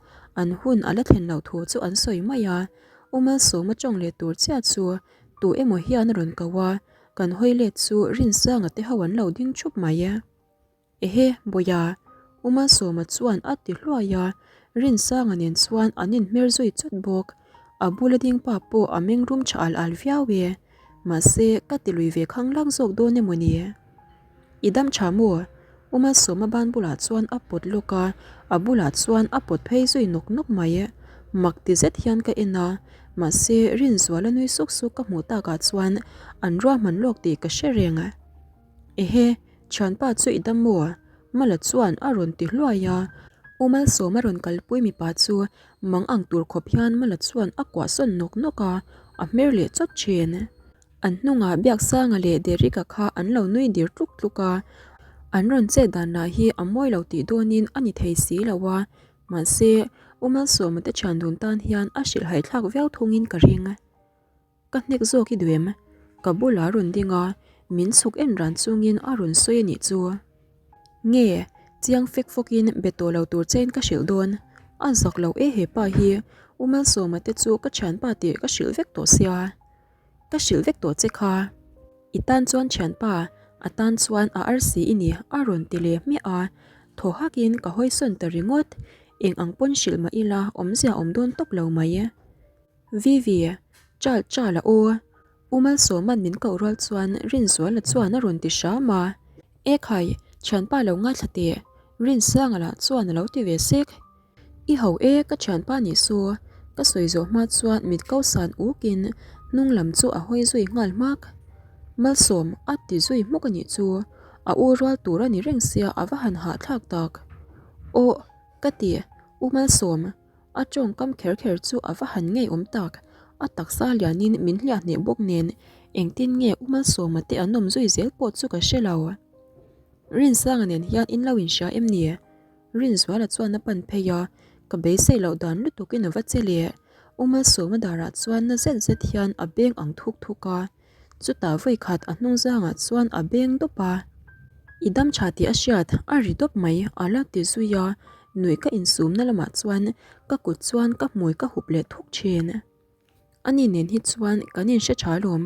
an hun a la thlen loh thu chu an sawi mai a. U Malsawma tawng leh tur chiah chu tu emaw hian a rawn ko a, kan hawi let chu Rinsanga te ho an lo ding thup mai. Ehe, Bawia, U Malsawma chuan a ti hluai a, Rinsanga nen chuan an inhmer zui chawt bawk. A bula ding pa pawh a meng rum tha al al viau e. Mahse, ka ti lui ve khang lak zawk dawn emaw ni? I dam tha maw? U Malsawma ban bulah chuan a pawt lawk a, a bulah chuan a pawt phei zui nawk nawk mai. Mak ti zet hian ka en a, mahse Rinzuala nui suk suk ka hmuh takah chuan an ruahman lawk tih ka hre reng. Ehe, thianpa chu i dam maw? Mala chuan a rawn ti hluai a. U Malsawma rawn kalpui mipa chu mang ang tur khawp hian Mala chuan a kuah sawn nawk nawk a, a hmer leh chawt thin. An hnungah Biaksanga leh Derek-a kha an lo nui dir tluk tluk a, an rawn chet dan lah hi a mawi lo tih dawnin a ni thei si lo a, mahse U Malsawma te thian dun tan hian a hrilhhai thlak viau thungin ka ring. Ka hnek zawk i duh em? Ka bulah a rawn ding a, min chhuk en ran chungin a rawn sawi a nih chu. Nge, chiang fek fawkin be tawh lo tur chein ka hrilh dawn. A zak lo e he pa hi, U Malsawma te chu ka thianpa tih ka hrilh vek tawh sia. Ka hrilh vek tawh che kha. I tan chuan thianpa, a tan chuan a arsi i ni a rawn ti leh hmiah a, thaw hakin ka hawisawn ta ringawt. Eng ang pawn hrilh mah ila awmzia awm dawn tawp lo mai. Vivi, Chal chal a aw. U Malsawma'n min koh rual chuan Rinzuala chuan a rawn ti hram a. E khai, thianpa lo ngaithla teh, Rinsanga lah chuan a lo ti ve sek. I ho e, ka thianpa nih su. Ka sawi zawh hma chuan mit ko san ukin hnung lam chu a hawi zui nghal hmak. Malsawm, a ti zui hmuk a nih chu. A u rual tur a ni reng sia a va han hahthlak tak. Aw, ka ti, U Malsawm. A tawngkam kher kher chu a va han ngeiawm tak. A taksa lianin min hliah hneh bawk nen engtin nge U Malsawma te an awm zui zel pawh chu ka hre lo. Rinsanga nen hian in lo inhria em ni? Rinzuala chuan a pan phei a, ka beisei loh dan lutukin a va che leh. U Malsawma darah chuan na zet zet hian a beng ang thuk thuk a. Chutah vawikhat a hnung zangah chuan a beng dawp a, I dam tha tih a hriat, a ri dawp mai, a la ti zui a, nuih ka insumna lamah chuan ka kut chuan ka hmui ka hup leh thuk thin. Ani nen hi chuan kan inhre tha alawm,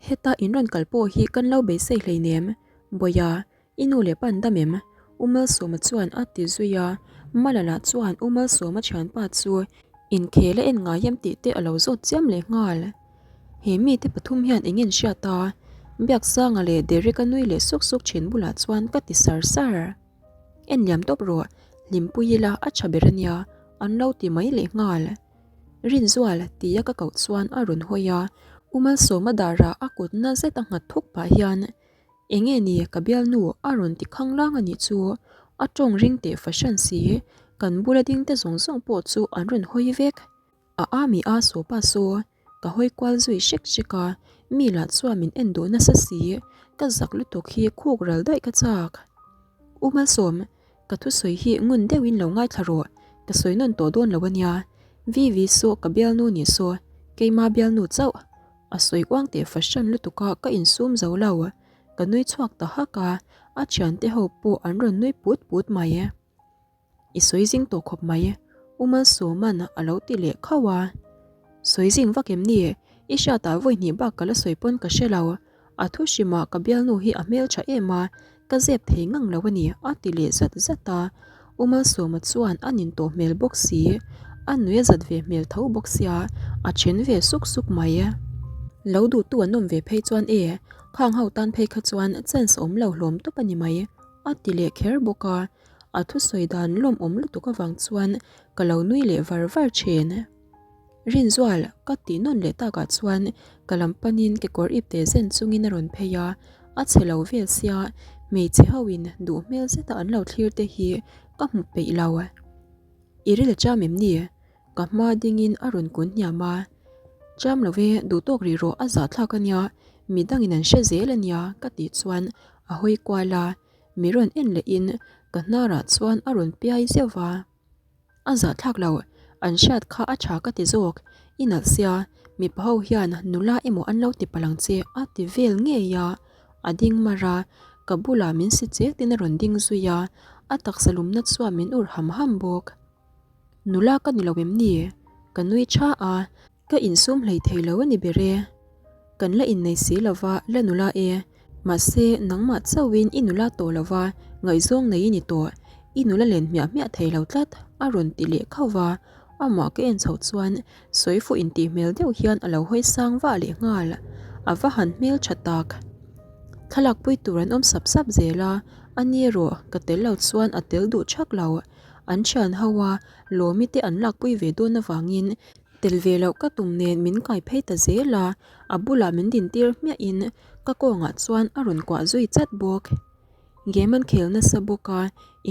heta in rawn kal pawh hi kan lo beisei hleinem, Bawia, I nu leh pa an dam em? U Malsawma chuan a ti zui a, Malala chuan U Malsawma thianpa chu inkhel a en ngai em tih te a lo zawt chiam leh nghal. He mite pathum hian eng en hriat a? Biaksanga leh Derek-a nui leh suk suk thin bulah chuan ka ti sar sar. En liam tawp rawh, hlimpui ila a tha ber ania, an lo ti mai leh nghal. Rinzual tia ka koh chuan a rawn hawi a, U Malsawma darah a kut na zet a nghat thuk pah hian Enge ni ka bialnu a rawn ti khanglang a nih chu, a tawng ring teh fahran si, kan bula ding te zawng zawng pawh chu an rawn hawi vek. A a mi a saw pa saw, ka hawi kual zui hrek hrek a, mi lah chuan min en duh nasa si, ka zak lutuk hi khuk ral daih ka chak. U Malsawm, Ka thusawi hi ngun deuhin lo ngaithla rawh, ka sawi nawn tawh dawn lo ania. Vivi saw ka bialnu ni saw. Keima bialnu chauh a sawi uang teh fahran lutuk a ka insum zo lo. Ka nui chhuak ta hak a, a thiante ho pawh an rawn nui put put mai. I sawi zing tawh khawp mai, U Malsawma'n a lo ti leh khauh a. Sawi zing vak em ni? I hriatah vawi hnih bak ka la sawi pawn ka hre lo. A thu hrimah ka bialnu hi a hmeltha em a, ka zep thei ngang lo a ni, a ti leh zat zat a. U Malsawma chuan a nin tawh hmel bawk si, a nui a zat ve hmel tho bawk sia, a then ve suk suk mai. Lo duhtu an awm ve phei chuan e, khang ho tan phei kha chuan chance a awm lo hlawm tawp a ni mai, a ti leh kher bawk a. A thusawi dan lawmawm lutuk avang chuan ka lo nui leh var var thin. Rinzual, ka tih nawn leh takah chuan ka lam panin kekawr ip teh zen chungin a rawn phei a, a chhe lo vel sia hmeichhe ho in duh hmel zeta an lo thlir te hi ka hmu peih lo. I ril cham em ni? Ka hma dingin a rawn kun hniam a, Cham lo e, duh tawk rih rawh a zahthlak a nia, midangin an hre zel a nia ka tih chuan a hawi kual a, Mi rawn en lehin ka hnarah chuan a rawn piai zeuh va. A zahthlak lo, an hriat kha a tha ka ti zawk, i nalh sia, mipa ho hian nula emaw an lo ti palh ang che a ti vel ngei a, a ding mar a, ka bulah min si chetin a rawn ding zui a, a taksa lumna chuan min ur ham ham bawk. Nula ka ni lo em ni? Ka nui tha a. Ka insum hlei thei lo a ni ber e. Kan la innei si lo va, la nula e. Mahse, nangmah chauhin i nula tawh lo va, ngaihzawng nei i ni tawh. I nula len hmiah hmiah thei lo tlat, a rawn ti leh khauh va. Amah ka en chhoh chuan sawi fuh intih hmel deuh hian a lo hawi sang vah leh nghal. A va han hmel tha tak. Thlalak pui tur an awm sap sap zel a, a ni erawh ka tel lo chuan a tel duh thak lo. An thian ho a, Lawmi te an lakpui ve dawn avangin Tel ve loh ka tum nen min kai phei ta zel a, a bulah min din tir hmiahin ka kawngah chuan a rawn kuah zui chat bawk. Game an khel nasa bawk a,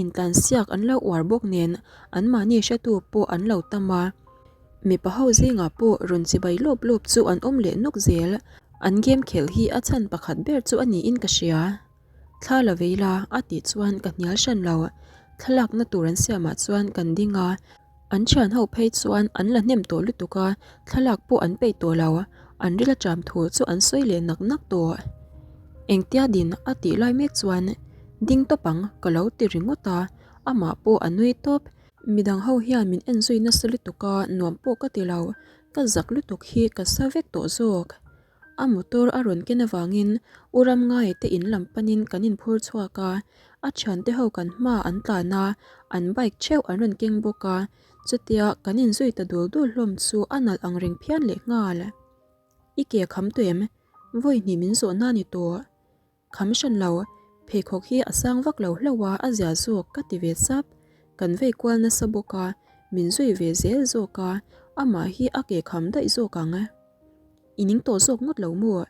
intlansiak an lo uar bawk nen anmahni hretu pawh an lo tam a. Mipa ho zingah pawh rawn chibai lawp lawp chu an awm leh nawk zel, an game khelh hi a chhan pakhat ber chu a niin ka hria. Thla la vei la a tih chuan ka hnial hran lo, thlalakna tur an siamah chuan kan ding a, An thian ho phei chuan an la hnem tawh lutuk a, thlalak pawh an peih tawh lo. An ril aṭam thu chu an sawi leh nak nak tawh. Engtia din a tih lai mek chuan ding tawp ang ka lo ti ringawt a, amah pawh a nui tawp. Midang ho hian min en zui nasa lutuk a, nuam pawh ka ti lo. Ka zak lutuk hi ka sa vek tawh zawk. A motor a rawn ken avangin U Ramngaia te in lam panin kan inphur chhuak a, a thiante ho kan hma an tlan a, an bike theuh an rawn keng bawk a, chutia kan inzui ta dul dul hlawm chu a nalh ang reng phian leh nghal. I ke a kham tawh em? Vawi hnih min zawhna a ni tawh. Kham hran lo, pheikhawk hi a sang vak lo hlauh a, a zia zawk ka ti ve sap. Kan vei kual nasa bawk a, min zui ve zel zawk a, amah hi a ke kham daih zawk ang. I ning tawh zawk ngawt lo maw?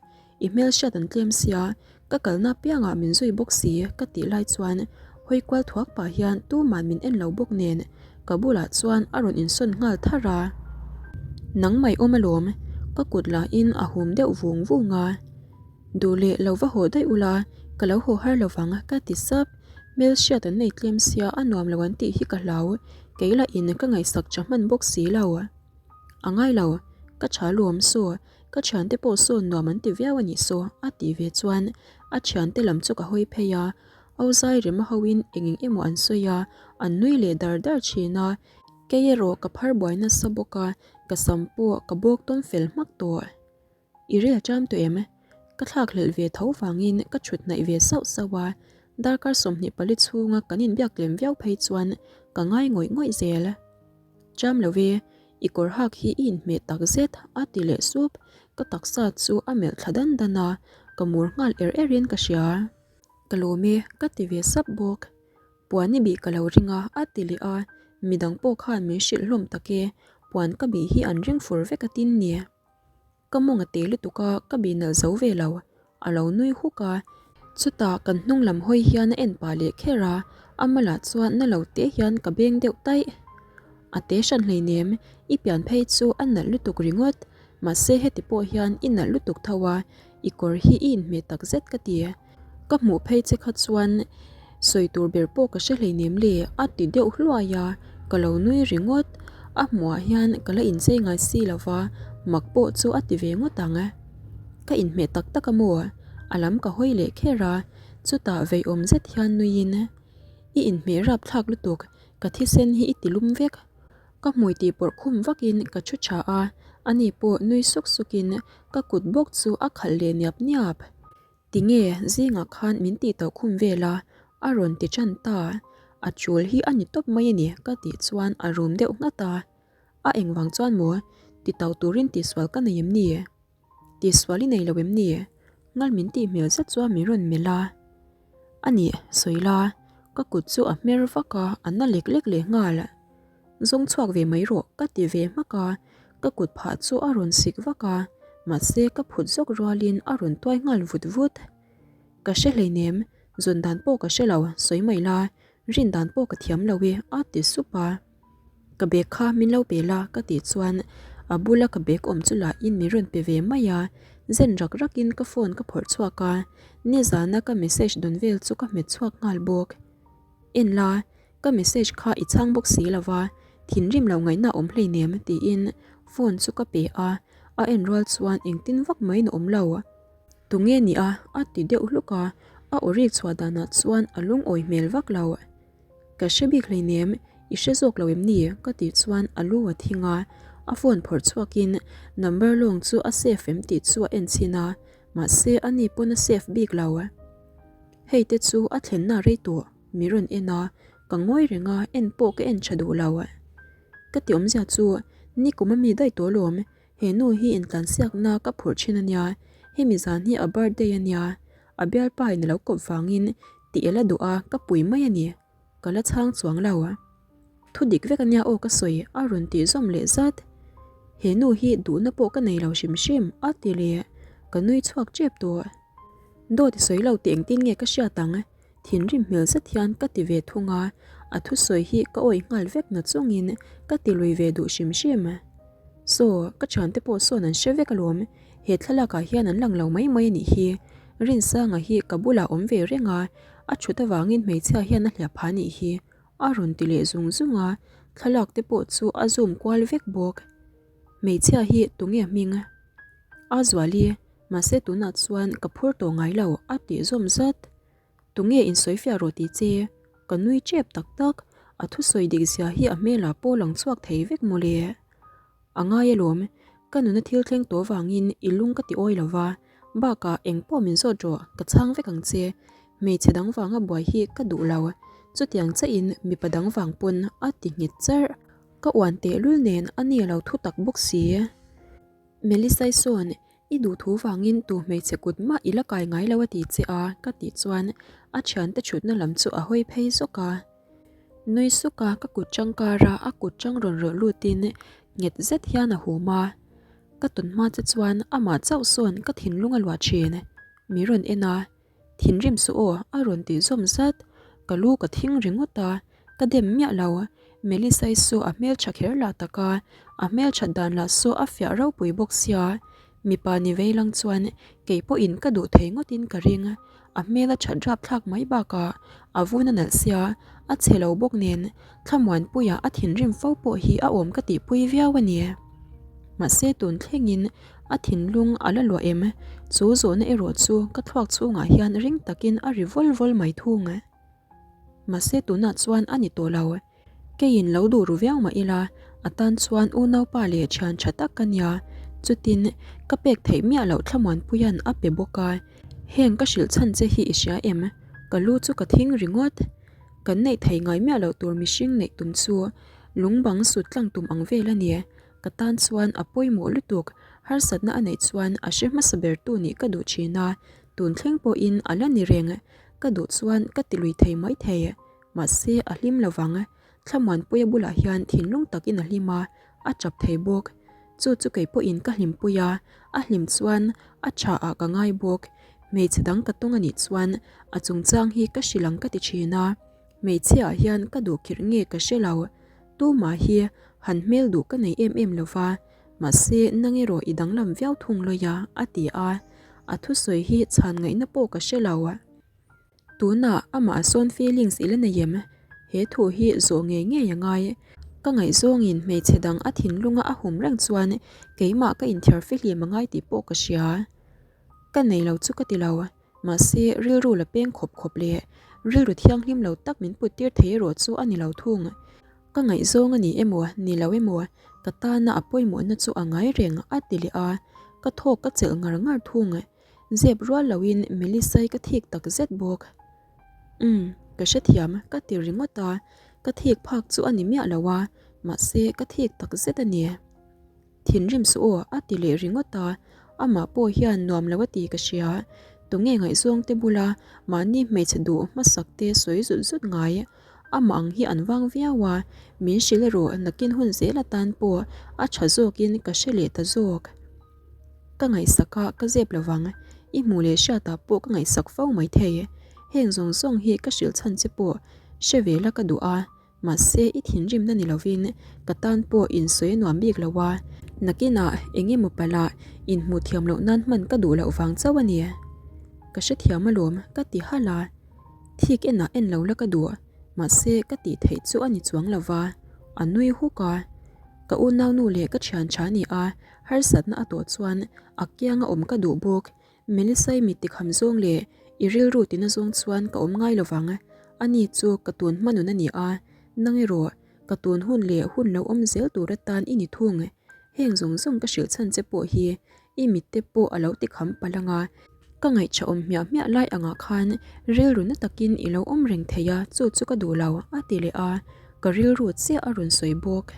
I hmel hriat an tlem sia, ka kalna piangah min zui bawk si ka tih lai chuan hawi kual thuak pah hian tuman min en lo bawk nen ka bulah chuan a rawn insawn nghal tharh a. Nang mai awm alawm, ka kut lahin a hum deuh vung vung a. Duh leh lo va haw daih ula, ka lo haw har lovang ka ti sap. Hmel hriat an nei tlem sia a nuam lo an tih hi ka hlau, kei lahin ka ngaihsak tha hman bawk si lo. A ngai lo, ka tha luam saw, ka thiante pawh sawn nuam an ti viau a nih saw a tih ve chuan a thiante lam chu ka hawi phei a, Auzai rema hoin eng eng emaw an sawi a, an nui leh dar dar thin a, kei erawh ka phar buai nasa bawk a, ka sam pawh ka bawk tawn fel hmak tawh. I rel ṭam tawh em? Ka thlak hlelh ve tho vangin ka ṭhut hnaih ve sauh sauh a, darkar 24 chhunga kan inbiak lem viau phei chuan ka ngai ngawih ngawih zel. Ṭam lo e, i kawr hak hi i inhmeh tak zet a ti leh sup, ka taksa chu a melh thla dan dan a, ka mur nghal er erin ka hria. Ka lawm e, ka ti ve sap bawk. Puan i bih ka lo ring a, a ti leh a, midang pawh khan min hrilh hlawm tak e, puan ka bih hi an ring fur vek a tin ni. Ka mawng a te lutuk a, ka bih nalh zo ve lo. A lo nui huk a. Chutah kan hnung lam hawi hian a en pah leh kher a, a malah chuan na lo te hian ka beng deuh taih. A te hran hleinem, i pian phei chu a nalh lutuk ringawt. Mahse heti pawh hian i nalh lutuk tho a, i kawr hi i inhmeh takzet ka ti. Ka hmuh phei che kha chuan sawi tur ber pawh ka hre hleinem le a ti deuh hluai a, ka lo nui ringawt. A hmuhah hian ka la inchei ngai si lo va, Mak pawh chu a ti ve ngawt ang. Ka inhmeh tak tak a maw? A lam ka hawi leh kher a, chutah veiawm zet hian nuiin, I inhmeh rapthlak lutuk, ka thisen hi i ti lum vek. Ka hmui tih pawrh khum vakin ka thu tha a, ani pawh nui suk sukin ka kut bawk chu a khalh leh niap niap. Tinge zingah khan min tih tauh khum vel a, a rawn ti tan ta. A chul hi a ni tawp mai a ni ka tih chuan a rum deuh nghat a. A engvang chuan maw ti tauh turin tihsual ka nei em ni? Tihsual i nei lo em ni? Ngal min tih hmel zet chuan min rawn melh a. A nih, sawi la, ka kut chu a hmer vak a, a na lek lek leh nghal. Zawng chhuak ve mai rawh ka ti ve hmak a, ka kut phah chu a rawn sik vak a, mahse ka phut zawk rualin a rawn tuai nghal vut vut. Ka hre hleinem, zawn dan pawh ka hre lo, sawi mai la, rin dan pawh ka thiam lo e a ti sup a. Ka bag kha min lo pe la ka tih chuan a bula ka bag awm chu lahin min rawn pe ve mai a, zen rak rakin ka phone ka phawrh chhuak a, nizana ka message dawn vel chu ka hmet chhuak nghal bawk. En la, Ka message kha i chhang bawk si lo va, thinrim lo ngaihna awm hleinem tiin phone chu ka pe a, a en rual chuan engtin vak mai na awm lo. Tunge ni a? a ti deuh hluk a, a aw rik chhuah danah chuan a lungawi hmel vak lo. Ka hre bik hleinem, i hre zawk lo em ni? ka tih chuan a lu a thing a, a phone phawrh chhuakin number lawng chu a save em tih chu a en chhin a, mahse ani pawn a save bik lo. Hei te chu a thlenna rei tawh. Mi rawn en a, ka ngawi reng a, en pawh ka en tha duh lo. Ka ti awmzia chu, nikum a mi daih tawh alawm, he nu hi intlansiakna ka phurh thin a nia, hemi zan hi a birthday a nia, a bialpa in a lo kawp vangin tih el a duh a, ka pui mai a ni, ka la chhang chuang lo. Thu dik vek a nia aw ka sawi a rawn tih zawm leh zat. He nu hi duhna pawh ka nei lo hrim hrim a ti leh, ka nui chhuak tep tawh. Dawt i sawi lo tih engtin nge ka hriat ang? Thinrim hmel zet hian ka ti ve thung a, a thusawi hi ka awih nghal vek na chungin ka ti lui ve duh hrim hrim. Saw, ka thiante pawh sawn an hre vek alawm, he thlalakah hian an lang lo mai mai a nih hi. Rinsanga hi ka bulah awm ve reng a, a thut avangin hmeichhia hian a hliap phah a nih hi, a rawn ti leh zung zung a, thlalak te pawh chu a zoom kual vek bawk. Hmeichhia hi tunge hming? A Zuali, mahse tunah chuan ka phur tawh ngai lo, a tih zawm zat. Tunge insawifiah rawh tih che? Ka nui tep tak tak, a thusawi dik zia hi a hmelah pawh lang chhuak thei vek mawle. A ngai alawm, ka nuna thil thleng tawh vangin i lung ka ti awi lo va, bakah eng pawh min zawt rawh, ka chhang vek ang che. Hmeichhe dang vanga buai hi ka duh lo, chutiang chiahin mipa dang vang pawn a ti nghet charh. Ka uan tehlul nen a ni lo thu tak bawk si. Melisai sawn I duhthu vangin tu hmeichhe kut mah i la kai ngai lo a ti che a ka tih chuan a thiante thutna lam chu a hawi phei zawk a. Nui suk a ka kut chang kara a kut chang rawn rawlh lutin nghet zet hian a hum a. Ka tawn hma che chuan amah chauh sawn ka thinlung a luah thin. Mi rawn en a. Thinrim suh aw a rawn tih zawm zat. Ka lu ka thing ringawt a, ka dem miah lo. Melisai chu a hmeltha kher lah tak a, a hmelthat dan lah chu a fiah ropui bawk sia. Mipa ni vei lang chuan kei pawhin ka duh thei ngawtin ka ring. A hmel a that rapthlak mai bakah a vun a nalh sia, a chhe lo bawk nen Thlamuanpuia a thinrim fo pawh hi a awm ka tihpui viau a ni. Mahse tun thlengin a thinlung a la luah em? Chu zawhna erawh chu ka thluak chhungah hian ring takin a ri vawl vawl mai thung. Mahse tunah chuan a ni tawh lo. Keiin lo duh ru viau mah ila, a tan chuan unaupa leh thian tha tak ka nia. Chutin ka pek theih miah loh Thlamuanpuia'n a pe bawk a. Heng ka hrilh chhan che hi i hria em? Ka lu chu ka thing ringawt. Kan neih thei ngai miah loh tur mihring neih tum chu lungbang sut tlang tum ang vel a ni. Ka tan chuan a pawimawh lutuk, harsatna a neih chuan a hre hmasa bertu nih ka duh thin a, tun thleng pawhin a la ni reng. Ka duh chuan ka ti lui thei mai thei. Mahse a hlim lo vang. Thlamuanpuia bulah hian thinlung takin a hlim a, a chap thei bawk. Chu chu kei pawhin ka hlimpui a, a hlim chuan a tha ah ka ngai bawk. Hmeichhe dang ka tawng a nih chuan a chungchang hi ka hrilh ang ka ti thin a, hmeichhia ah hian ka duh khirh nge ka hre lo. Tumah hi han hmel duh ka nei em em lo va, mahse nang erawh i danglam viau thung lawi a, a ti a. A thusawi hi chhan ngaihna pawh ka hre lo. Tunah amah sawn feelings i la nei em? He thu hi zawh ngei ngei a ngai. Ka ngaihzawngin hmeichhe dang a thinlunga a hum reng chuan keimah ka inthiar fihlim a ngai tih pawh ka hria. Ka nei lo chu ka ti lo, mahse rilru la peng khawp khawp leh rilru thianghlim lo tak min put tir thei erawh chu a ni lo thung. Ka ngaihzawng a ni emaw ni lo emaw ka tana a pawimawhna chu a ngai reng a ti leh a, ka thawk ka chelh ngar ngar thung. Zep rual loin Melissa-i ka thik tak zet bawk. Umm, ka hrethiam, ka ti ringawt a, ka thik phak chu a ni miah lo a, mahse ka thik tak zet a ni. Thinrim suh aw, a ti leh ringawt a, amah pawh hian nuam lo a ti ka hria. Tunge ngaihzawng te bula mahni hmeichhe duh hmasak te sawi zut zut ngai? Amah ang hi an vang viau a, min hrilh erawh nakin hun zel atan pawh a tha zawkin ka hre leh ta zawk. Ka ngaihsak a, ka zep lo vang. I hmuh leh hriatah pawh ka ngaihsak fo mai thei. Heng zawng zawng hi ka hrilh chhan che pawh hre ve la ka duh a, mahse i thinrimna ni lovin ka tan pawh insawi a nuam bik lo a, nakinah eng emaw palh ah inhmuh thiam loh nan hman ka duh loh vang chauh a ni. Ka hrethiam alawm ka ti halh a, thik enah en lo la ka duh, mahse ka tih theih chu a ni chuang lo va, a nui huk a. Ka unaunu leh ka thian tha ni a, Harsatna a tawh chuan a kianga awm ka duh bawk. Melissa-i mit tikham zawng leh i rilru tina zawng chuan ka awm ngai lovang. Ani chu ka tun hma nun a ni a, nang erawh ka tun hun leh hun lo awm zel tur atan i ni thung. Heng zawng zawng ka hrilh chhan che pawh hi i mitte pawh a lo tikham palh ang a, ka ngaihṭha awm hmiah hmiah lai angah khan rilru na takin i lo awm reng thei a, chu chu ka duh lo, a ti leh a, ka rilru chiah a rawn sawi bawk.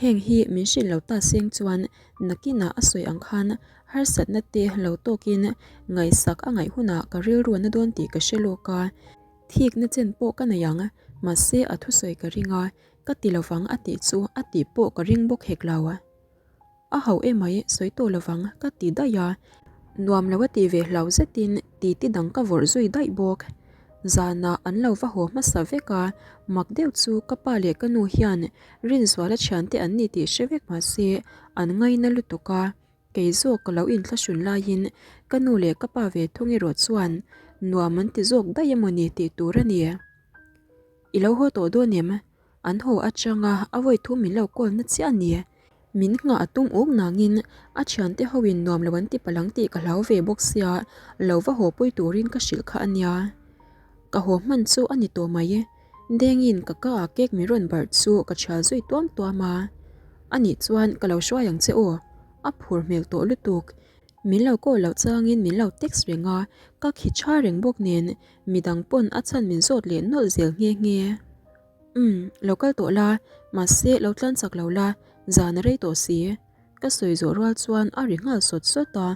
Heng hi min hrilh lo ta seng chuan nakinah a sawi ang khan harsatna te lo tawkin ngaihsak a ngaih hunah ka rilru a na dawn tih ka hre lawk a, thikna chen pawh ka nei ang, mahse a thusawi ka ring a, ka ti lovang a tih chu a tih pawh ka ring bawk hek lo. A hauh emai sawi tawh lovang ka ti daih a, nuam lo a tih ve hlau zetin titi dang ka vawrh zui daih bawk. Zanah an lo va haw hmasa vek a, mak deuh chu ka pa leh ka nu hian Rinzuala thiante an ni tih hre vek mahse an ngaina lutuk a, kei zawk ka lo inthlahrun laiin ka nu leh ka pa ve thung erawh chuan nuam an ti zawk daih emawni tih tur a ni. I lo haw tawh dawn em? An haw atanga a vawi thu min lo call na chiah a ni. Min nghah a tum uk nangin a thiante hoin nuam lo an ti palang tih ka hlau ve bawk sia, lo va haw pui turin ka hrilh kha a nia. Ka haw hman chu a ni tawh mai. Dengin ka ka ah cake min rawn barh chu ka thial zui tuam tuam a. Anih chuan ka lo hruai ang che aw. A phur hmel tawh lutuk. Min lo call loh changin min lo text reng a, ka khi tha reng bawk nen midang pawn a chhan min zawt leh nawlh zel nghe nghe. Umm, lo kal tawh la, mahse lo tlan chak lo la, zan a rei tawh si. Ka sawi zawh rual chuan a ri nghal sawt sawt a,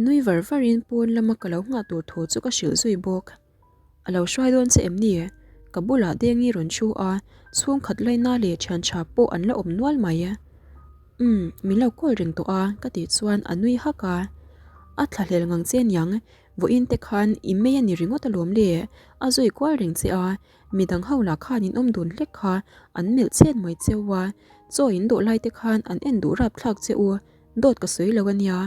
nui var varin pawn lama ka lo nghah tur thu chu ka hrilh zui bawk. A lo hruai dawn che em ni? Ka bulah Dengi rawn thu a, chhungkhat laina leh thian tha pawh an la awm nual mai. Umm, min lo call reng tawh a, ka tih chuan a nui hak a. A thlahlel ngang che niang, vawiin te khan i mei a ni ringawt alawm le, a zui kual reng che a, midang ho lah khan in awm dun hlek kha an melh chet mai cheu a, chaw in dawh lai te khan an en duh rapthlak che u, dawt ka sawi lo a nia.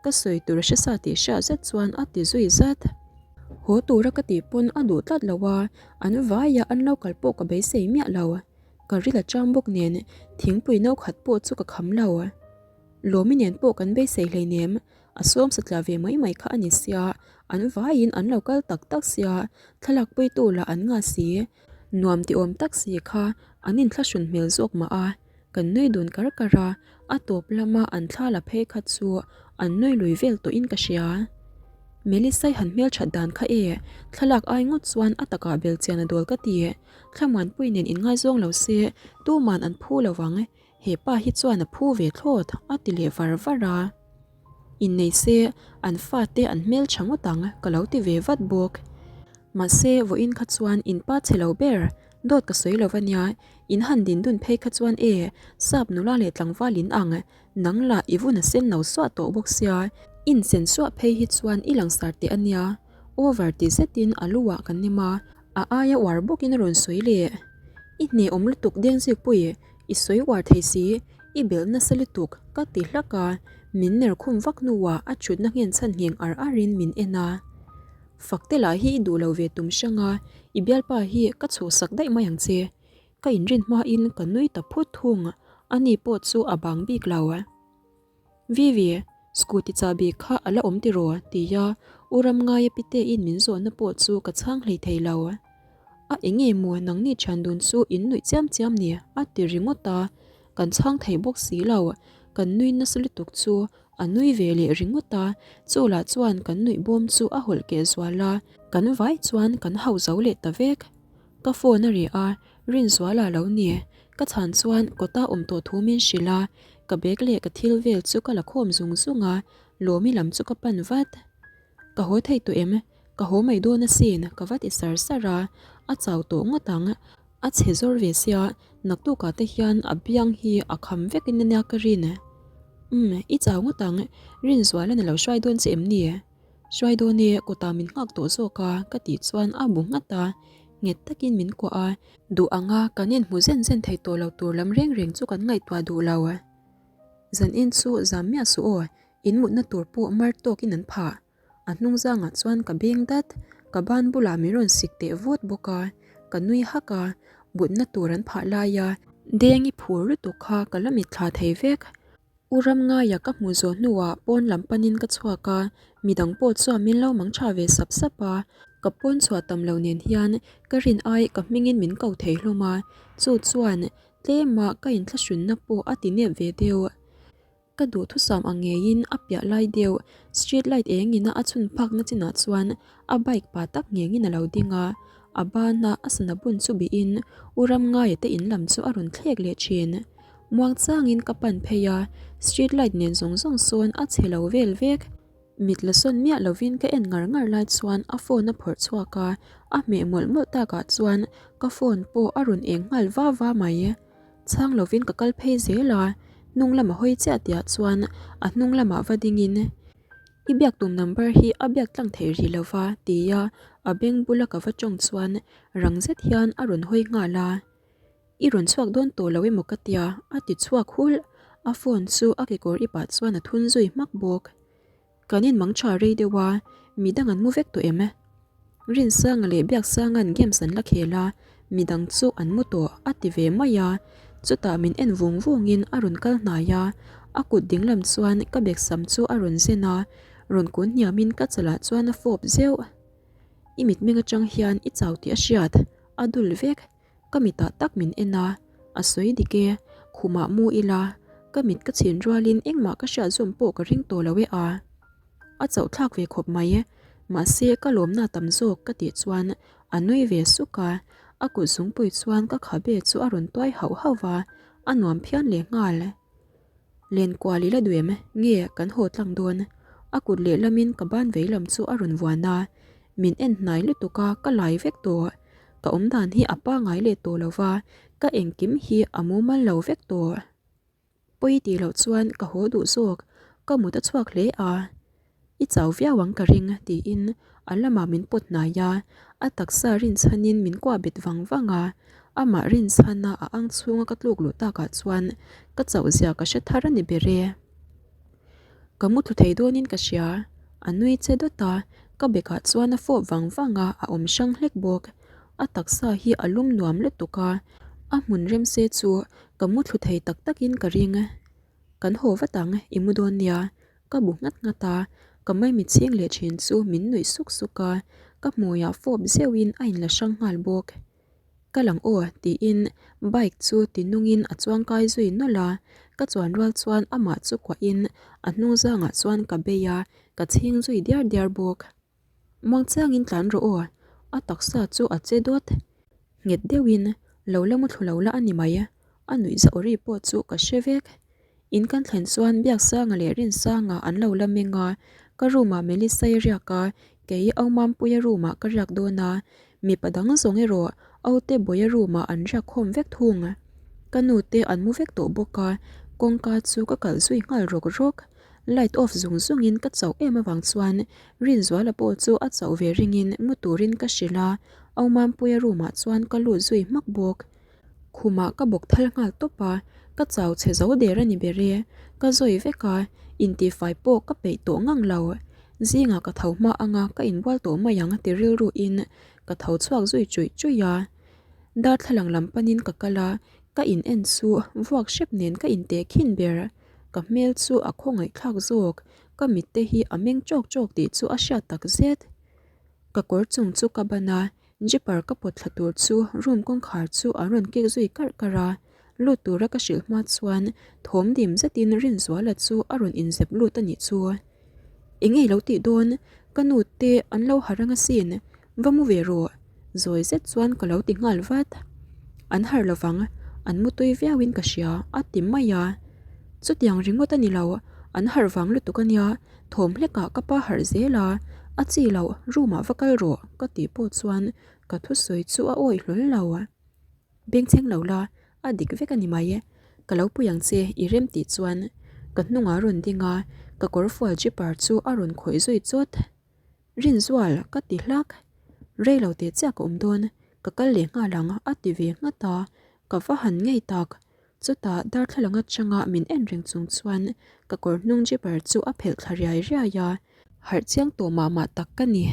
Ka sawi tur a hre sa tih hriat zet chuan a ti zui zat. Haw tura ka tih pawn a duh tlat lo a, an vaia an lo kal pawh ka beisei miah lo. Ka ril a chang bawk nen thingpui no khat pawh chu ka kham lo. Lawmi nen pawh kan beisei hleinem, a sawm satliah ve mai mai kha a ni sia, an vaiin an lo kal tak tak sia, thlalak puitu lah an ngah si. Nuam ti awm tak si kha an inthlahrun hmel zawk mah a. Kan nui dun kar kar a, a tawp lama an thla la phei kha chu an nui lui vel tawhin ka hria. Melissa-i han hmelthat dan kha e, thlalak ai ngawt chuan a takah bel chian a dawl ka ti. Thlamuanpui nen inngaizawng lo se tuman an phu lo vang, he pa hi chuan a phu ve thlawt, a ti leh var var a. Innei se an fate an hmeltha ngawt ang ka lo ti ve vat bawk. Mahse vawiin kha chuan in pa chhe lo ber, dawt ka sawi lo va nia, In han din dun phei kha chuan e, sap nula leh tlangval in ang, nang lah i vun a sen lo suah tawh bawk sia, in sen suah phei hi chuan i langsar teh a nia, over ti zetin a lu ah kan nem a, a aia uar bawkin a rawn sawi leh. I hne awm lutuk Dengzikpui, i sawi uar thei si, i belh nasa lutuk ka ti hlak a, min ner khum vak hnuah a thutna nghen chhan ngheng ar arin min en a. Fakte lah hi i duh lo ve tum hrang a, i bialpa hi ka chhuhsak daih mai ang che. Ka inrin hmain ka nui ta phut thung, ani pawh chu a bang bik lo. Vivi, scooty chahbi kha a la awm tiraw? tia U Ramngaia pitein min zawhna pawh chu ka chhang hlei thei lo. A enge maw nangni thian dun chu in nuih chiam chiam ni? a ti ringawt a, kan chhang thei bawk si lo, kan nui nasa lutuk chu a nui ve leh ringawt a, chu lah chuan kan nuih bawm chu a hawlh keh zual a, kan vai chuan kan hauh zo leh ta vek. Ka phone a ri a, Rinzuala lo ni. Ka chhan chuan kawta awm tawh thu min hrilh a, ka bag leh ka thil vel chu ka la khawm zung zung a, Lawmi lam chu ka pan vat. Ka haw thei tawh em? Ka haw mai dawn asin, ka va ti sar sar a, a chau tawh ngawt ang. A chhe zawr ve sia, naktukah te hian a biang hi a kham vek in ania ka rin. Umm, i chau ngawt ang, Rinzuala'n a lo hruai dawn che em ni? Hruai dawn e, kawtah min nghak tawh zawk a, ka tih chuan a bu nghat a, nghet takin min kuah a, duh anga kan inhmu zen zen thei tawh lo tur lam reng reng chu kan ngaihtuah duh lo. Zan in chu zam miah suh aw, in mutna tur pawh mar tawkin an phah. A hnung zangah chuan ka beng dat, ka ban bulah min rawn sik teh vawt bawk a, ka nui hak a, mutna tur an phah laia Dengi phur lutuk kha ka la mitthla thei vek. U Ramngaia ka hmuh zawh hnuah pawn lam panin ka chhuak a, midang pawh chuan min lo mang tha ve sap sap a, ka pawn chhuah tam lo nen hian ka rin ai ka hmingin min ko thei hlawm a, chu chuan tlema ka inthlahrunna pawh a ti nep ve deuh. Ka duhthusam ang ngeiin a piah lai deuh street light eng ina a chhun phakna chinah chuan a bike pa tak ngengin a lo ding a, a bana a sana bun chu bihin U Ramngaia te in lam chu a rawn thlek leh thin. Muang changin ka pan phei a, street light nen zawng zawng sawn a chhe lo vel vek. Mit la sawn miah lovin ka en ngar ngar lai chuan a phone a phawrh chhuak a, a hmeh mawlh mawlh takah chuan ka phone pawh a rawn eng nghal va va mai. Chhang lovin ka kal phei zel a, hnung lama hawi chiah tihah chuan a hnung lamah va dingin, I biak tum number hi a biak tlang thei rih lova tia a beng bula ka va tawng chuan rang zet hian a rawn hawi nghal a. I rawn chhuak dawn tawh lo emaw ka tia, a ti chhuak hulh. A phone chu a kekawr ipah chuan a thun zui hmak bawk. Kan inmang tha rei deuh a, midang an mu vek tawh em? Rinsanga leh Biaksanga'n games an la khel a, midang chu an mu tawh, a ti ve mai a. Chutah min en vung vungin a rawn kal hnai a, a kut dinglam chuan ka beksam chu a rawn zen a, rawn kun hniamin ka chalah chuan a fawp zeuh. I mitmeng atang hian i chau tih a hriat, a dul vek. Ka mitah tak min en a, a sawi dik e, khumah mu ila, ka mit ka chhin rualin engmah ka hriat zawm pawh ka ring tawh lo e a. A chauh thlak ve khawp mai, mahse ka lawmna tam zawk ka tih chuan a nui ve suk a, a kut zungpui chuan ka khabe chu a rawn tuai hauh hauh va, a nuam phian leh nghal. Lenkual i la duh em? Nge kan haw tlang dawn? A kut lehlamin ka ban veilam chu a rawn vuan a, min en hnai lutuk a, ka lai vek tawh. Ka awm dan hi a pangai leh tawh lo va, ka engkim hi a mumal lo vek tawh. Pawi tih loh chuan ka haw duh zawk, ka mut a chhuak hle a. I chau viau ang ka ring tiin a lamah min pawt hnai a, a taksa rinchhanin min kuah bet vang vang a, amah rinchhana a ang chhunga ka tluk luh takah chuan ka chauh zia ka hre thar a ni ber e. Ka mu thlu thei dawnin ka hria, a nui che dawt a, ka bekah chuan a fawp vang vang a, a awm hrang hlek bawk. A taksa hi a lum nuam lutuk a, a hmun remse chu ka mu thlu thei tak takin ka ring. Kan haw vat ang, i mu dawn nia, Ka bu nghat nghat a, ka maimi chhing leh thin chu min nuih suk suk a, ka hmuiah fawp zeuhin a inla hrang nghal bawk. Ka lang aw tiin bike chu ti nungin a chuang kai zui nawlh a, ka chuan rual chuan amah chu kuahin a hnung zangah chuan ka bei a, ka chhing zui diar diar bawk. Muangchangin tlan rawh aw, a taksa chu a che dawt. Nghet deuhin lo la mu thlu lo la a ni mai, a nuih zauh ri pawh chu ka hre vek. In kan thlen chuan Biaksanga leh Rinsanga an lo la meng a, ka room ah Melissa-i riak a, kei Aumampuia room ah ka riak dawn a, mipa dang zawng erawh Aute Bawia room ah an riak khawm vek thung. Ka nu te an mu vek tawh bawk a, kawngka chu ka kalh zui nghal rawk rawk. Light off zung zungin ka chauh em avang chuan Rinzuala pawh chu a chauh ve ringin mu turin ka hrilh a, Aumampuia room ah chuan ka lut zui hmak bawk. Khumah ka bawk thal nghal tawp a, ka chau chhe zo der a ni ber e. Ka zawi vek a, intihfai pawh ka peih tawh ngang lo. Zingah ka tho hma anga ka inbual tawh mai ang ti rilruin ka tho chhuak zui chuih chuih a. Darthlalang lam panin ka kal a, ka in en chu vuak hrep nen ka inteh khin ber. Ka hmel chu a khawngaihthlak zawk, ka mit te hi a meng ṭawk ṭawk tih chu a hriat tak zet. Ka kawr chung chu ka ban a, Jipper ka pawt thla tur chu room kawngkhar chu a rawn kik zui karh karh a, lut tura ka hrilh hma chuan thawm dim zetin Rinzuala chu a rawn inzep lut a nih chu. Eng nge i lo tih dawn? Ka nu te an lo harh ang asin, va mu ve rawh. Zawi zet chuan ka lo ti nghal vat. An harh lovang, an mu tui viauin ka hria a ti mai a. Chutiang ringawt a ni lo, an harh vang lutuk a nia, Thawm hlekah ka pa harh zel a, a chi loh room ah va kal rawh ka tih pawh chuan ka thusawi chu a awih hlawl lo. Bengchheng lo la, a dik vek a ni mai. Ka lo pui ang che i rem tih chuan ka hnungah a rawn ding a, ka kawrfual zipper chu a rawn khawih zui chawt. Rinzual ka ti hlak. Rei lo teh chiah ka awm dawn, ka kal leh nghal ang a ti ve nghat a, ka va han ngei tak. Chutah darthlalang atanga min en reng chung chuan ka kawr hnung zipper chu a phelh thla riai riai a, harh chiang tawh mah mah tak ka ni.